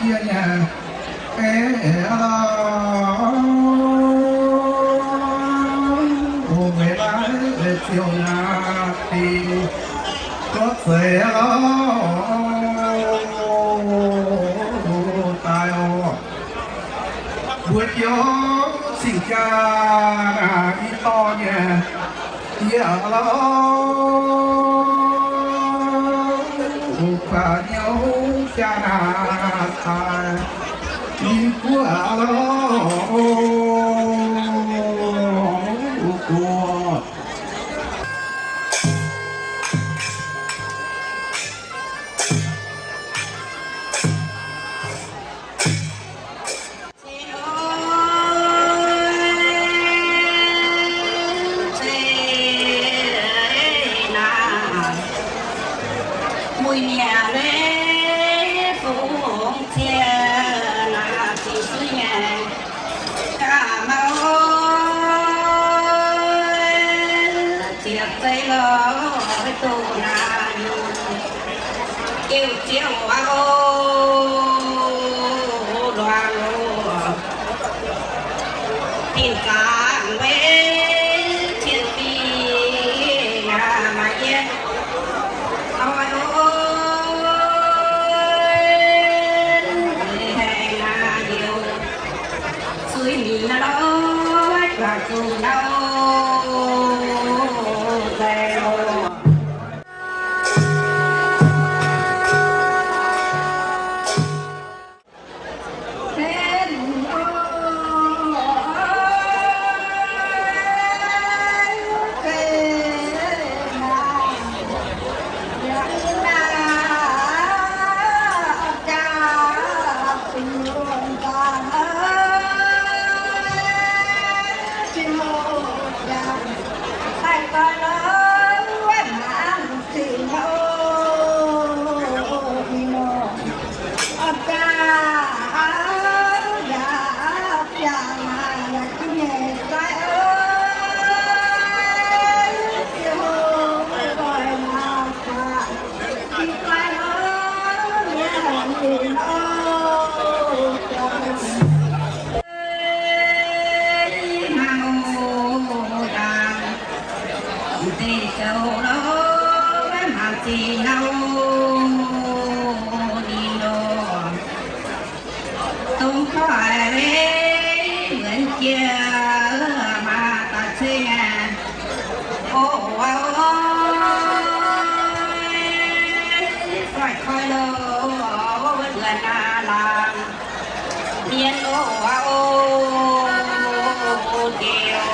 Yie nyei, eh, o, weic laaix ziouc naaic dingc gorngv zeiz o, daaih oc. Mbuo joux cing-jaa naaic i dorh nyei, yie o, baac nyouv jaa naaic daaih, ninh guoqv o, guoqv. Muic mi'aqv, leiz fungx ciex naaic, zingh zuiz nyei ga'mav, zieqc zeiv lorh doqc naaic, geuh ziouc aqv o, luangx loh, dinh zaangc weic cien fih yaac maaih yietv. Oi, haengh naaic liuz, zuiz mi'aqv lorh, guangc zuqc ndau, laengz loh. Dongh koiv-leiz muonz jiex maaih daaih ceng aqv. O, o, o, faix koi loh, wuov nzuonx aqv laangz mienh o, o, o, o, diex o.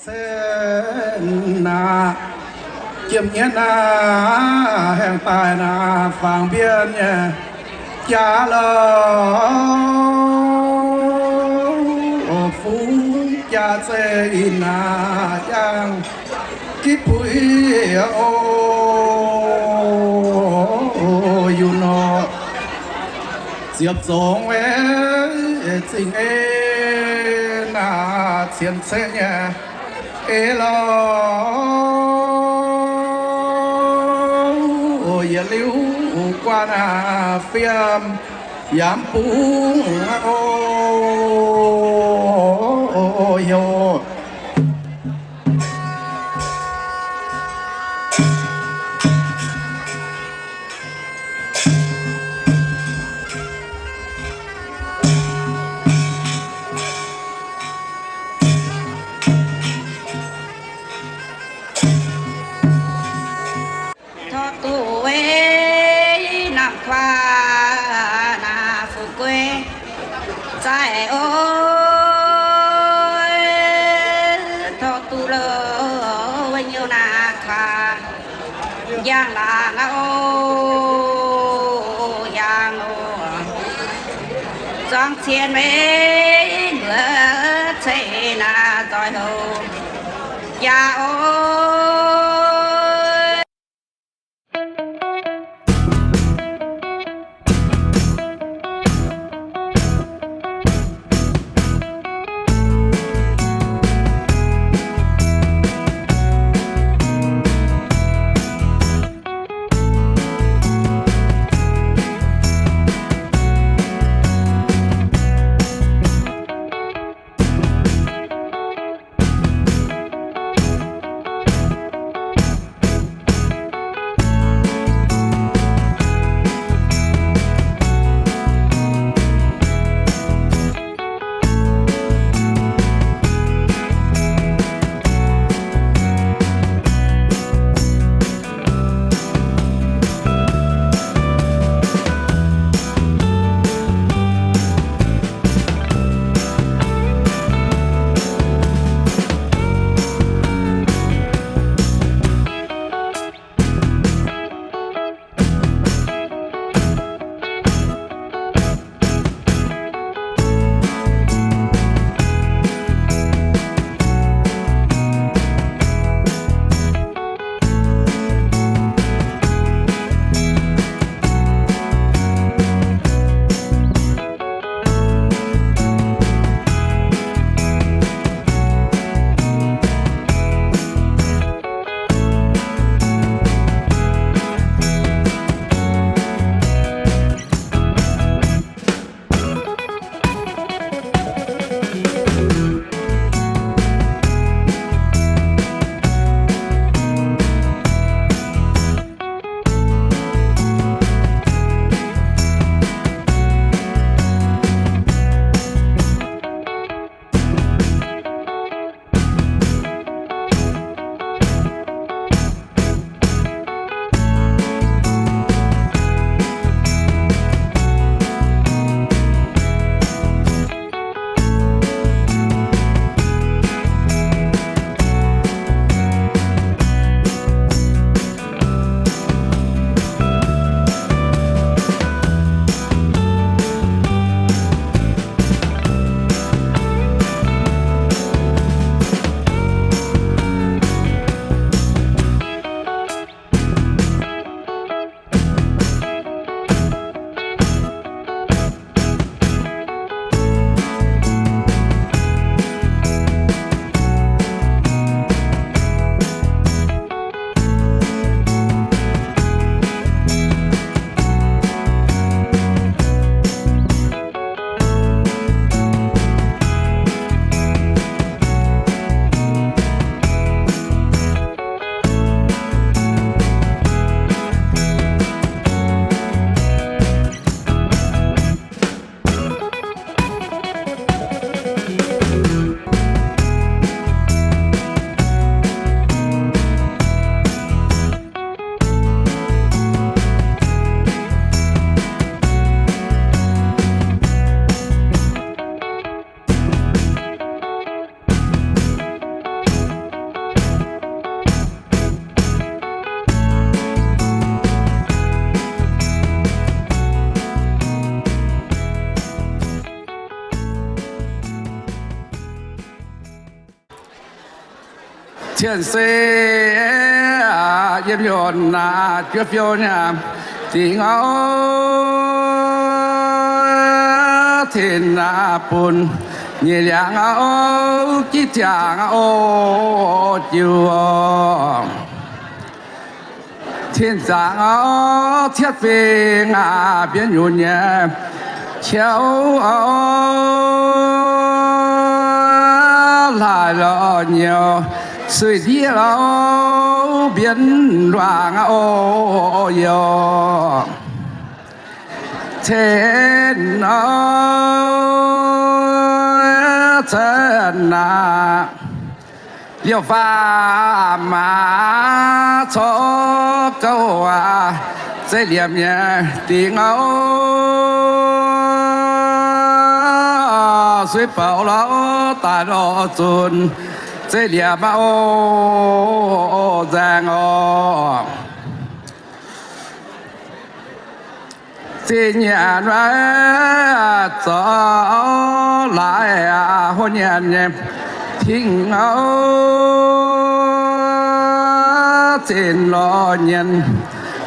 Cen naaic, jiem nyei naaic, haengh daaih naaic, fangx mbienv nyei jaa lorh, fungx jaa zeiv naaic, yangh gitv puix o, yungh nor. Ziepc zongx weic zingh ei naaic cien ceqv nyei ei lorh, yietc liuz guanh naaic fiem yaac mv bungx o, o, o, heuc. Torqv duqv weic namh kuaax naaic fu'jueiv zaaih oc. Torqv duqv loh wuov nyungc naaic kuaax njang laangc oc, yangh oc. Zuangx cien meix mbuo ceix naaic zoih houc jaax oc. Cien-Seix yiem yuonh naaic juov fiou nyei dingc auv, tin bun nyei liangx auv, jiex ziangx auv jiu. Tin zaangc auv cietv fingx aac, mbienv nyunc nyei qiouv auv, laaix lorh nyouz suiv ndiev auv, mbienv nduangx auv youz. Cen auv cen aac, liouh faam maaz corc gouv aac, zeiv liemh nyei dingc auv, suiv bouc lorh daaih lorh zunc, zeiv liemh auv nzaeng oc. Zinh nyanc wuov zoux laaix aac, houv nyanc nyei tingx auv, zinh lorz nyienz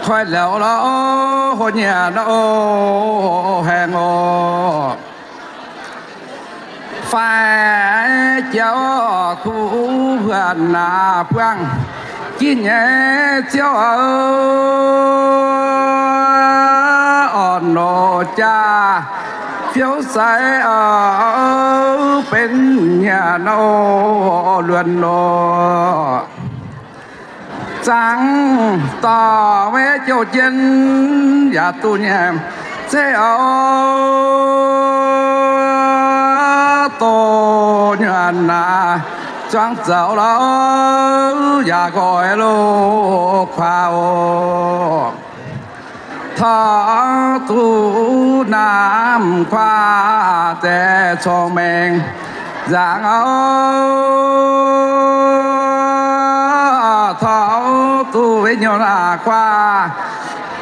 koi lauz lorh, houv nyanc auv haengh oc. Faix jauv kuv huonh naaic buangh ginv nyei ziouv auv, orn-lorqc jaa fiouv sai auv, benx nyanc auv luonx lorh. Zangx dorh maiv jouh jienv yaac duqv nyei zeiv auv, doh nyuonh naaic zuangx zoux lorh, yaac nqoi loh kuaax oc. Taux duqv naamh kuaax deix cong-mengh nzaangc oc. Taux duqv wuov nyuonh naaic kuaax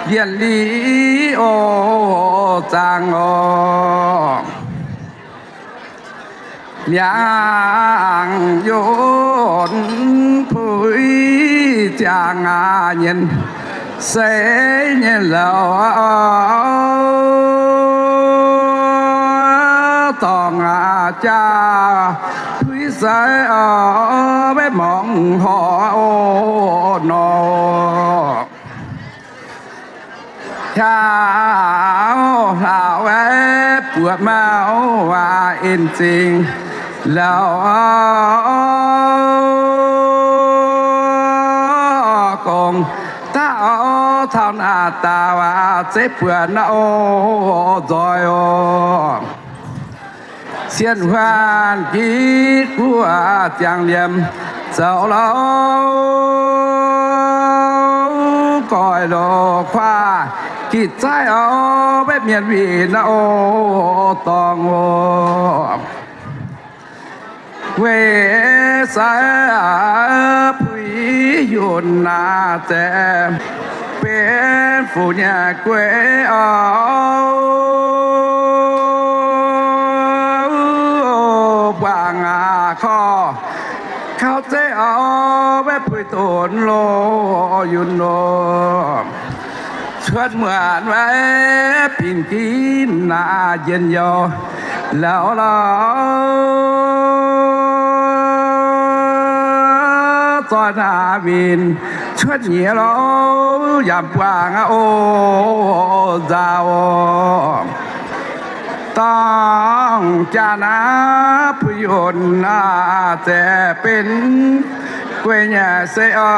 lienh liz oc, zaangc oc. Miangc yunc puix ziangh aac, nyienz seix nyei lauz, dorngc aac jaa puix sai, maiv mangc horc oc nor. Hiaauc hlauc wuov buoqc mauv waac en zingh lauz, gong daaih taux naaic daaih waac zeiv buonc oc, nzoih oc. Sienh huaanh gitv guoqv ziangh liemh zoux lorh, nqoi loh kuaax gitv zaaiv oc, maiv mienh winh oc, dorngc oc. Weic sai puix yunh naaic zaeqc benx fuqv nyei gueix oc, buangh aac korv kauv zeiv oc, maiv puix donx loh yunh loh. Cuotv muonc maiv bingx ginv naaic njien-youh lauz lorh, zoih naaic winh cuotv nyiex lorh, yaac buangh aqv oc, nzaaux oc. Dorngc jaa naaiv puix yunh naaic zaeqc benx guei nyei se oc,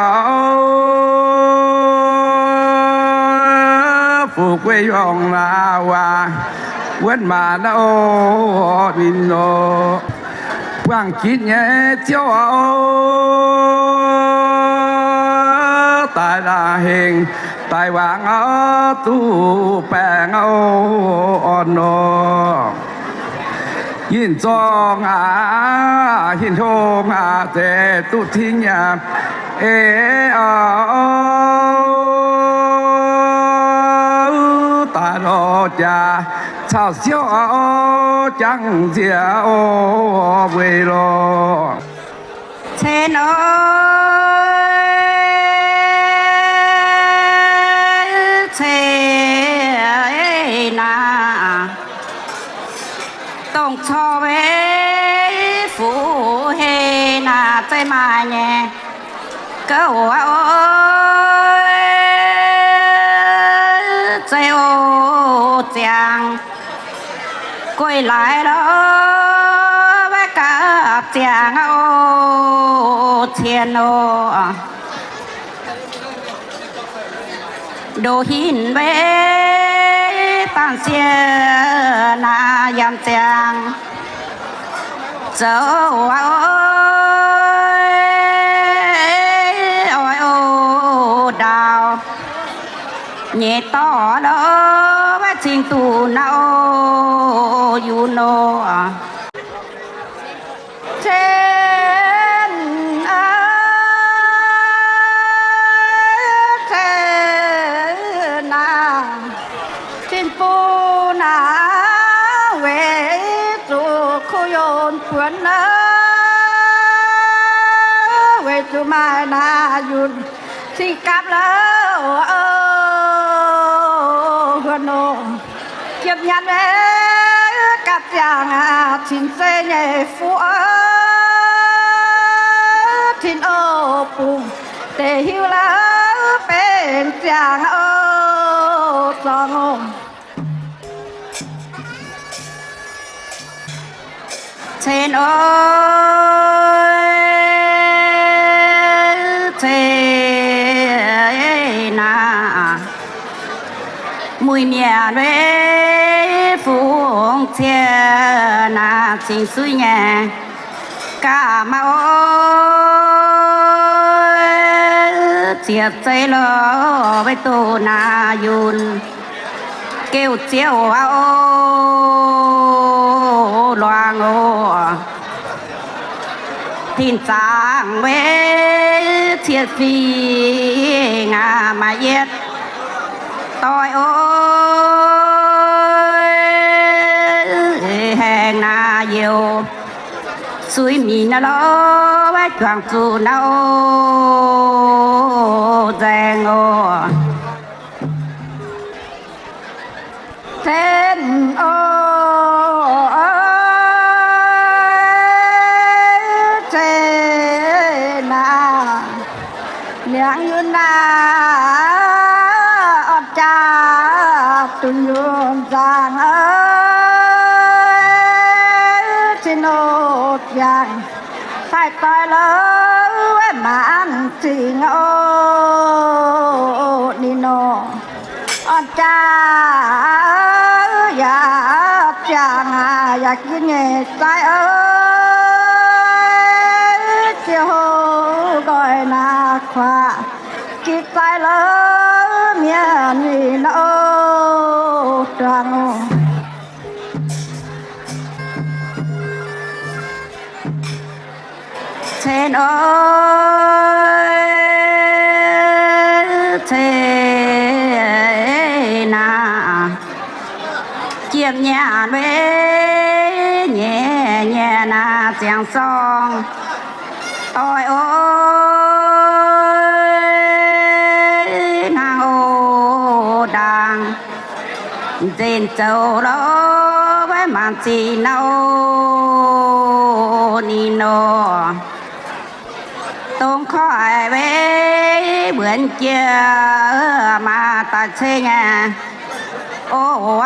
fuqv guei yongh naaic waac wuonv maanc oc, ninh oc. Buangh ginv nyei ziouv oc, daaih laangz hengx daaih wangc oc, duqv baengh oc, orn oc. Yinh zorng aac, yinh hlo aac, zeiz duqv tingv aqv. Eix oc, daaih lorz jaax caux siouv oc, jangv nziex oc, weic lorz Cen oc, cen naaic, dongh corc weic fuqv heh naaic zeiv maaih nyei gouv oc. Zeiv oc ziangx guei laaix lorz, maiv gapv ziangx oc, cien oc. Ndoqc hinc weic dangh sieqv naaic yaac ziangx zoux oc. Oix oc ndaauc nyei dorc lorz maiv cingx duqv naaic oc, yunc oc. Cen, cen naaic, cin-bung naaic weic zuqc kuv yunc buonc naaic, weic zuqc maaih naaic yunc cing gapv lorz oc, huonc oc. Jiem nyanc weic gapv ziangx cing zeiv nyei fuqv oc, cin oc bungx deix hiuv lorz benx ziangx oc, zorngx oc. Cen oc, cen naaic, muic mienh weic fungx cie naaic cingx suiv nyei gaax maah oc. Ziec zeiv lorz weic duqv naaic yunh geuh ziouv oc, luangx oc. Tin zaangc weic ciev fingx aac, maaih yietv doic oc. Haengh naaic youz suiv minc naaiv lorz maiv juangc zuqc naaiv oc, nzaeng oc. Cen oc, cen naaic, liangx yunh naaic, orn jaa dunh yunh nzaangc, cin oc ziangx daaih doix lorz maiv maanc zingh oc, ninh nor. Orn jaa yaac ziangh yaac ginv nyei zaaix oc, ziouc hoc nqoi naaic kuaaic ginv zaaix lorz mienh mingh oc, duangx oc. Cen oc, cen naaic, jiem nyanc weic nyei nyanc naaic ziangx zorng doic oc, hnangv oc ndaangc nzenc zoux lorz maiv maanc zinh naaiv oc, ninh nor. Dongh koiv weic mbuonx jiex maaih daaih ceng nyei oc, oc,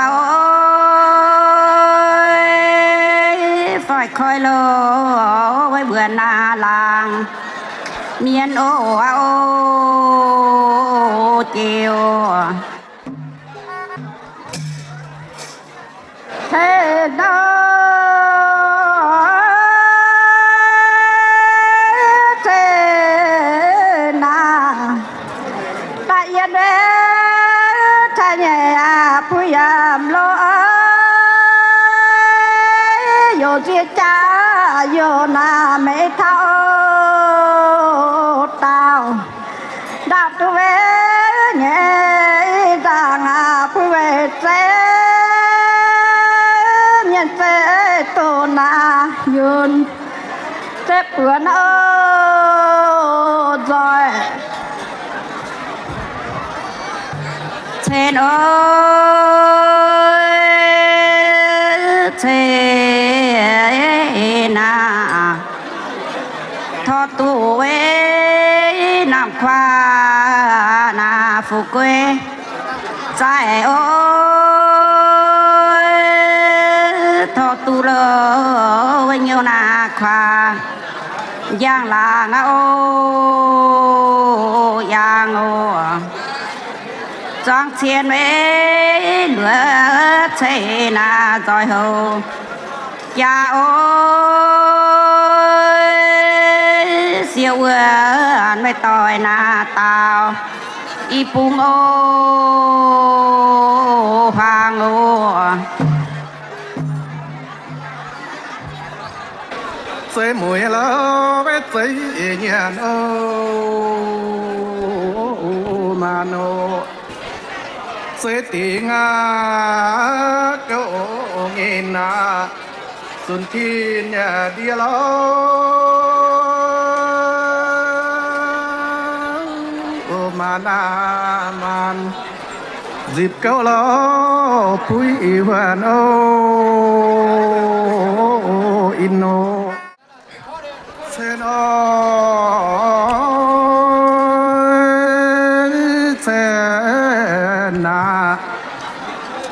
foix koiv loh weic mbuonx naaiv laangz mienh oc, oc, jiex oc. Cen oc, cen naaic, da'yietv weic cai nyei aqc buo yaac loh, youc nziex jaax youc naaic meix taux daauh. Ndaauv duqv weic nyei nzaangc aqc bun weic zeiv mienh zeiv doh naaic yunh zeiv buonc oc. Oc, ceix naaic, torqv duqv weic naamh kuaax naaic fu'jueiv zaaic oc, torqv duqv loh weic nyungc naamh kuaax njang-laangc oc, yangh oc. Zuangx cien weic luoqc ceix naaic nzoih houc jaax oc, siou wuov meih doic naaic daaux i bung oc, huaang oc. Zeiv mueiz lorz weic zeiv nyanc oc, maanc oc. Zeiv dingc aqv, gouv nyei naaic, zunc tin nyei ndie lorz maanc naaic maanc. Nzipc gouv lorz puix huonh oc, in oc. Cen oc, cen naaic,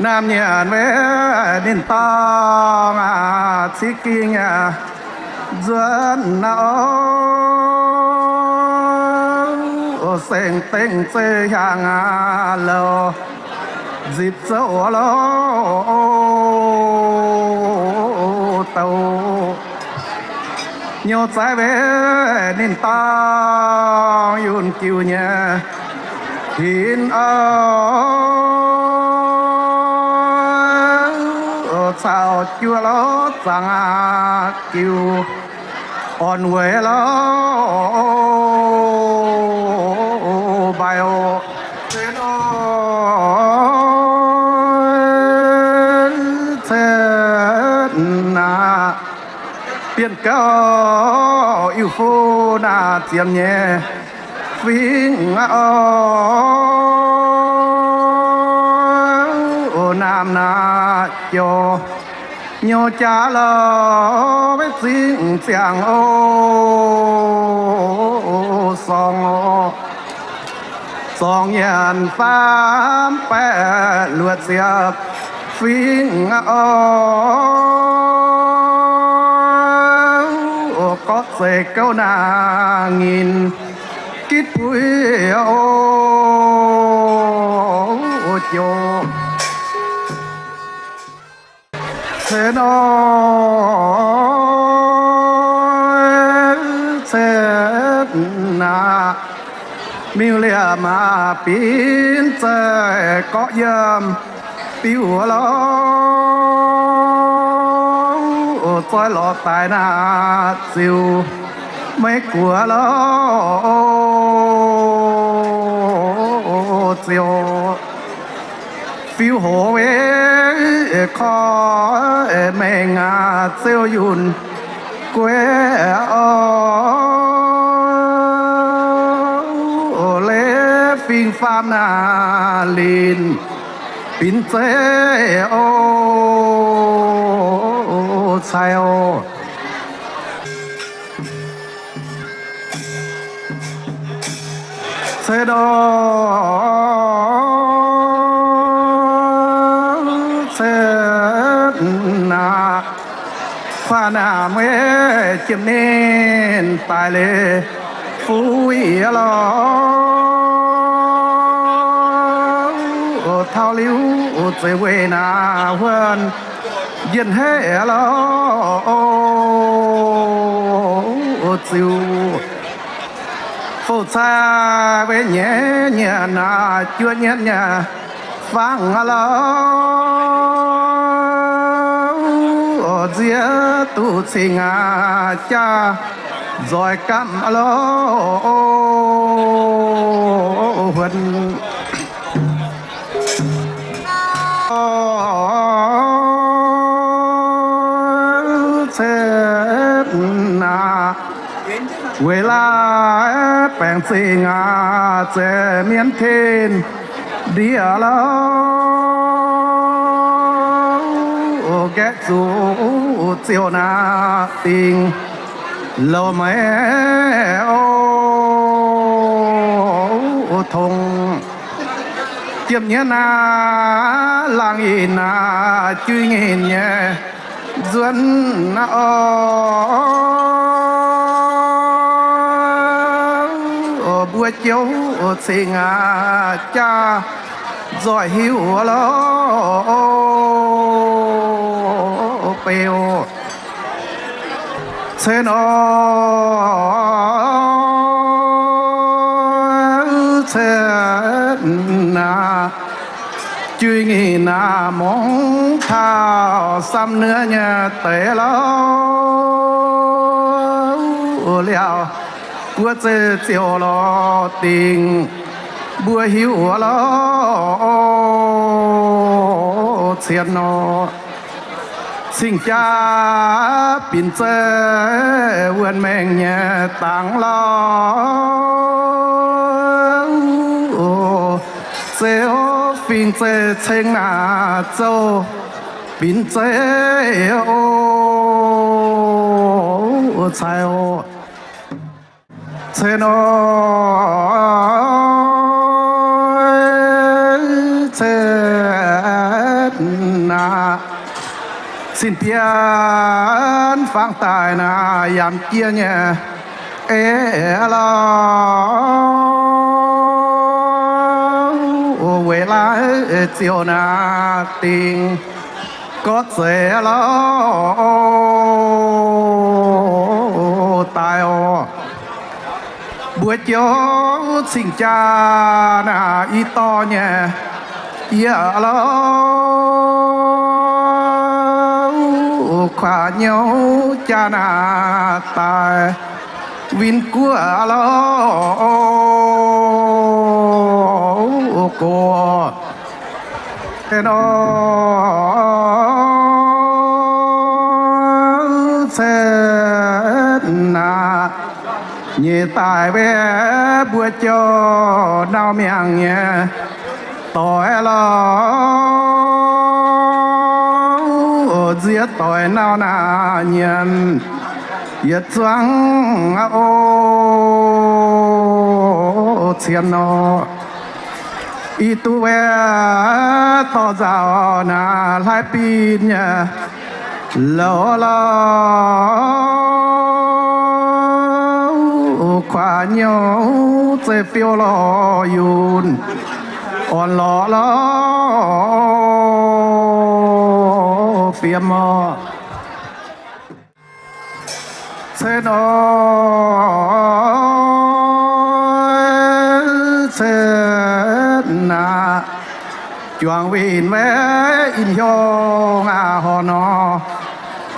naamh nyanc weic ninh dorngh aqv, ciqv ging aqv, nzuonx naaic oc, seng dengh zeiv hiaangx aqv, louh nzipc zouv lorz douc. Nyouc zaaix weic ninh dorngh yunh jiuc nyei hinc oc, caux juoqv lorz zaangc aqv, jiuc orn weic lorz mbaih oc. Cen oc, cen naaic, bienh gauh iu-fu naaic ziemx nyei fingx aqv oc, naamh naaic jouh nyouc jaax lorz weic zingh ziangh oc, sorng oc. Zorngx nyanc faam baeqc luoqc ziepc fingx aqv oc, gorqv zeiz gouv naaic nyinh gitv buix oc, joux. Cen oc, cen naaic, miuc-liemh maah binv zeiv gorqv yiem biuv lorz, zoih lorz daaih naaic ziux maiv guoqv lorz ziouc fiuv hoz weic korv mengh aqv, zouv yunh gueiv oc, leiz fingx faam naaic linc binv zeiv oc, cai oc. Cen oc, cen naaic, faah naamh weic jiem ninh daaih leiz fuqv yie lorz, taux liuz zeiz weih naaic huonh njien-heiv lorz ziux. Fouv cai weic nyeic nyanc naaic juov nyietv nyei fangx aqv lorz, nziex duqv cingx aqv jaax nzoih gamh aqv lorz huonh. Cen naaic, weic laaix baengc zingh aqv, zeiz mienv tin ndiev lauh, nqaeqv zuqc ziouc naaic dingc, louh meix oc, tongx jiepv nyienv naaic, laangh yinh naaic, juiv nyinh nyei nzuonx naaic oc. Mbuo jouv cingx aqv jaax nzoih hiuv loh, beu cen oc, cen aqv. Juiv nyinh naaic, mungz taux samv nuov nyei deix loh, liaauc guoqv zeiv ziouc lorz dingc, mbuo hiuv loh, cien nor. Cing-jaa binc zeiv wuonh maengh nyei dangx lauh, zeiv fing zeiv ceng naaic zouv binc zeiv oc, cai oc. Cen oc, cen aqv. Cin-bienv fangx daaih naaic yaac jiex nyei eix lauh, weic laaix ziouc naaic dingc gorqv zeiz lauh, daaih oc. Mbuo jouv cing-jaa naaic i dorh nyei yie lauh, kuaaiv nyouv jaa naaic daaih win guoqv lauh, gox nor, cen aqv. Nyeic daaih wuov mbuo jouv nauv miangh nyei doic lauh, nziex doic nauv naaic nyienx yietc zuangx oc, cien nor. Ih duqv wuov dorh nzauh naaic hlaiv bin nyei louh lauh, kuaaiv nyouv zeiv-fiou lorh yunh orn-lorqc lauh, fiem oc. Cen oc, cen aqv. Juangc winh wuov in hiong aqv horh nor,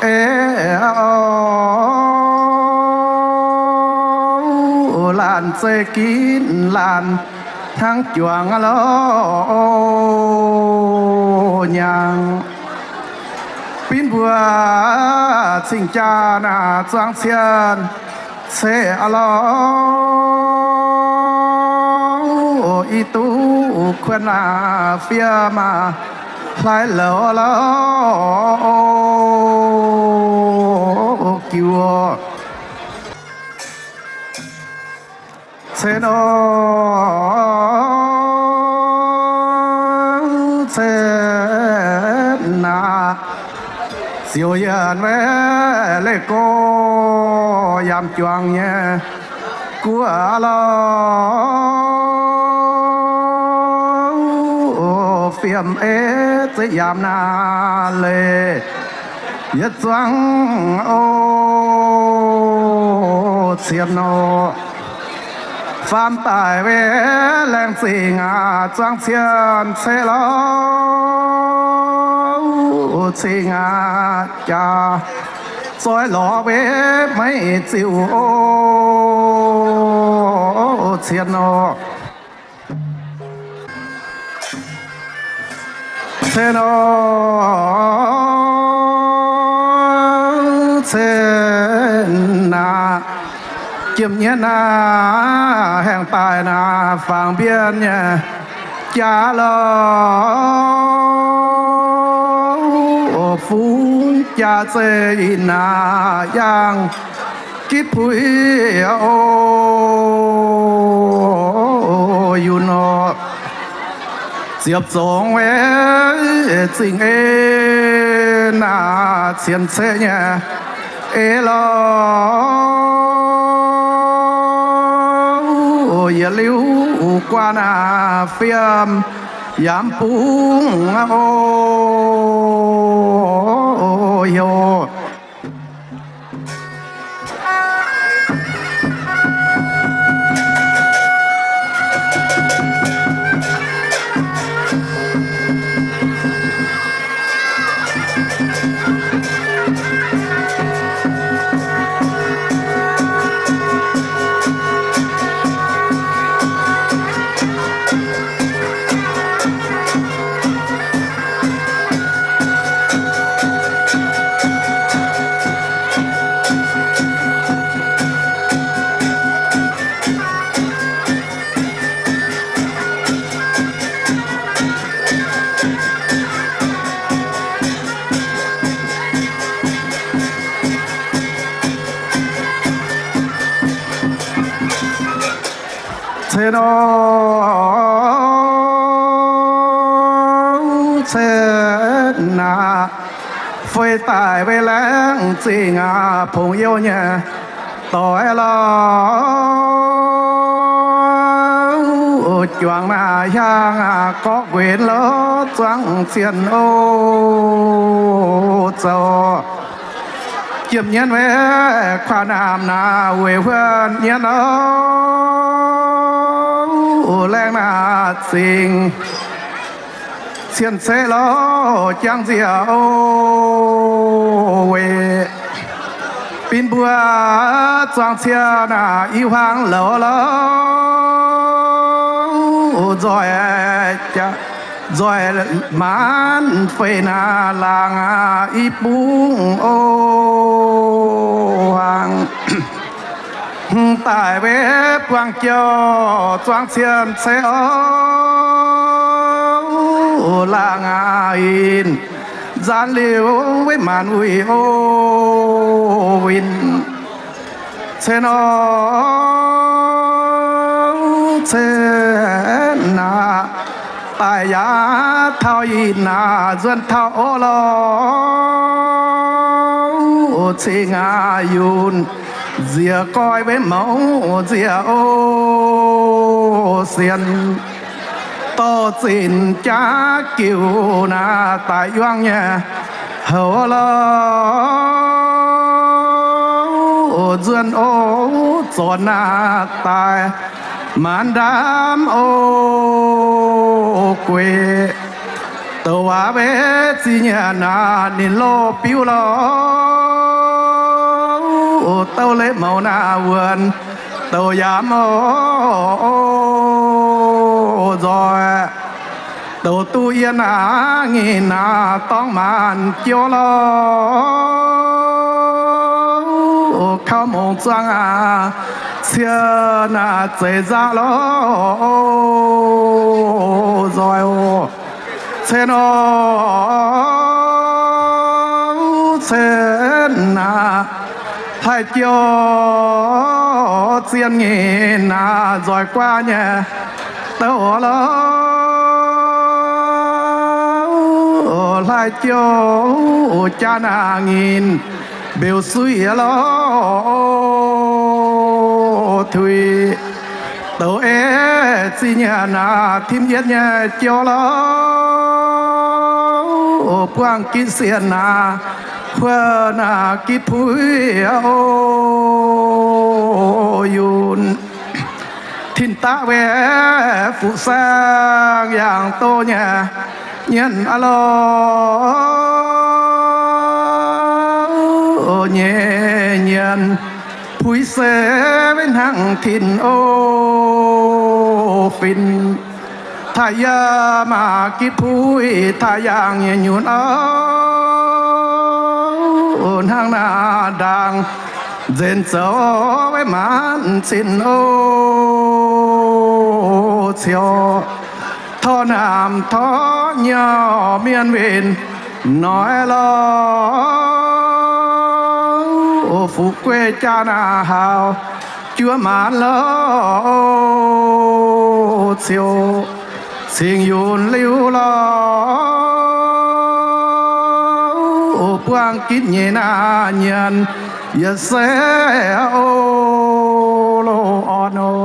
eix laanh zeiv ginv laanh hnangv juangc lauh, nyaangc binv mbuo cing-jaa naaic zuangx cien ceqv lauh, i duqv kuonx aqv fiem aqv hlaiv louh lauh, jiuv cen oc, cen aqv. Ziouc yienh wuov leih gorx yaac juangc nyei guoqv lauh, fiem ei zeiv yaac naaic leiz yietc zuangx oc, cien oc. Faam daic wuov laengz zingh aqv zuangx cien ceqv lauh, cing aqv jaax zoih lorz wuov maiv ziux oc, cien oc. Cen oc, cen aqv. Jiem nyieqv naaiv haengh daaih naaiv fangx mbienv nyei jaax lorh, fungx jaax zeiz ih naaic yangh gitv puix o, yunc nor, ziepc zongx weic zingh ei naaic cien ceqv nyei ei lorh, yietc liuz guanh naaic fiem yaac bungx o, heuc cen o, cen aqv. Fei daic weic laengz zingh aqv, pongx youh nyei doix lorh, juangc naaic hiaang aqv, gorqv nquenx lorh zuangx cien o, zoux jiem nyienv weic kuaaiv naamh naaic weic huonh nyienv o, laengz naaic zingh cien ceqv lorh jangx nziex o, weic bin mbuo zuangx cien naaic i huaang louz lorh, nzoih jaax nzoih maanc fei naaic laangz aqv, i bungx o, huaang daic weic buangh jouh zuangx cien ceqv o, laangz aqv, inh nzaanx liuz weic maanc wuic o, winh cen o, cen aqv. Daic yaac taux inh naaic nzuonx taux o lorh, cingx aqv, yunh nziex goiv weic mouz nziex o, sienx dorh zinc jaax giuc naaic daic yuangh nyei houc lorh, nzuonx o, zornc naaic daaih maanc ndaamv o, gueix douc waac weic zinh nyanc naaic ninh loz biuv lorh, douv leiz mouz naaic wuonx douc yaamv o, nzoih douc duqv yienh aqv, nginh naaic dorngx maanc jouv lorh, kauv mongc zuangx aqv, cien naaic zeix nzaqv lorh, nzoih o, cen o, cen aqv. Hlaaix jouh zien nginh naaic nzoih guaav nyei douc lorh, hlaaix jouh jaa naaic nginh mbeux suiv lorh, tuix douc ei zinh nyanc naaic tim yietv nyei jouv lorh, buangh gitv sienx naaic huonh naaic gitv puix o, yunh tin daqv weic fuqv saeng yangh doz nyei nyienz aqv lorh, nyei nyienz puix se weic hnangv tin o, fin taaih yiem aqv, gitv puix taaih yangh nyei nyunc o, hnangv naaic ndaangc nzenc zoux weic maanc cin o, ciouv Torv naamh torv nyauv mienh mbenc noic lorz, fuqv gueiv jaa naaic hauz juov maanc lorz, ciouv cingx yunc liuz lorz, buangv gitv nyei naaiv nyanc yietc se o loz orn o.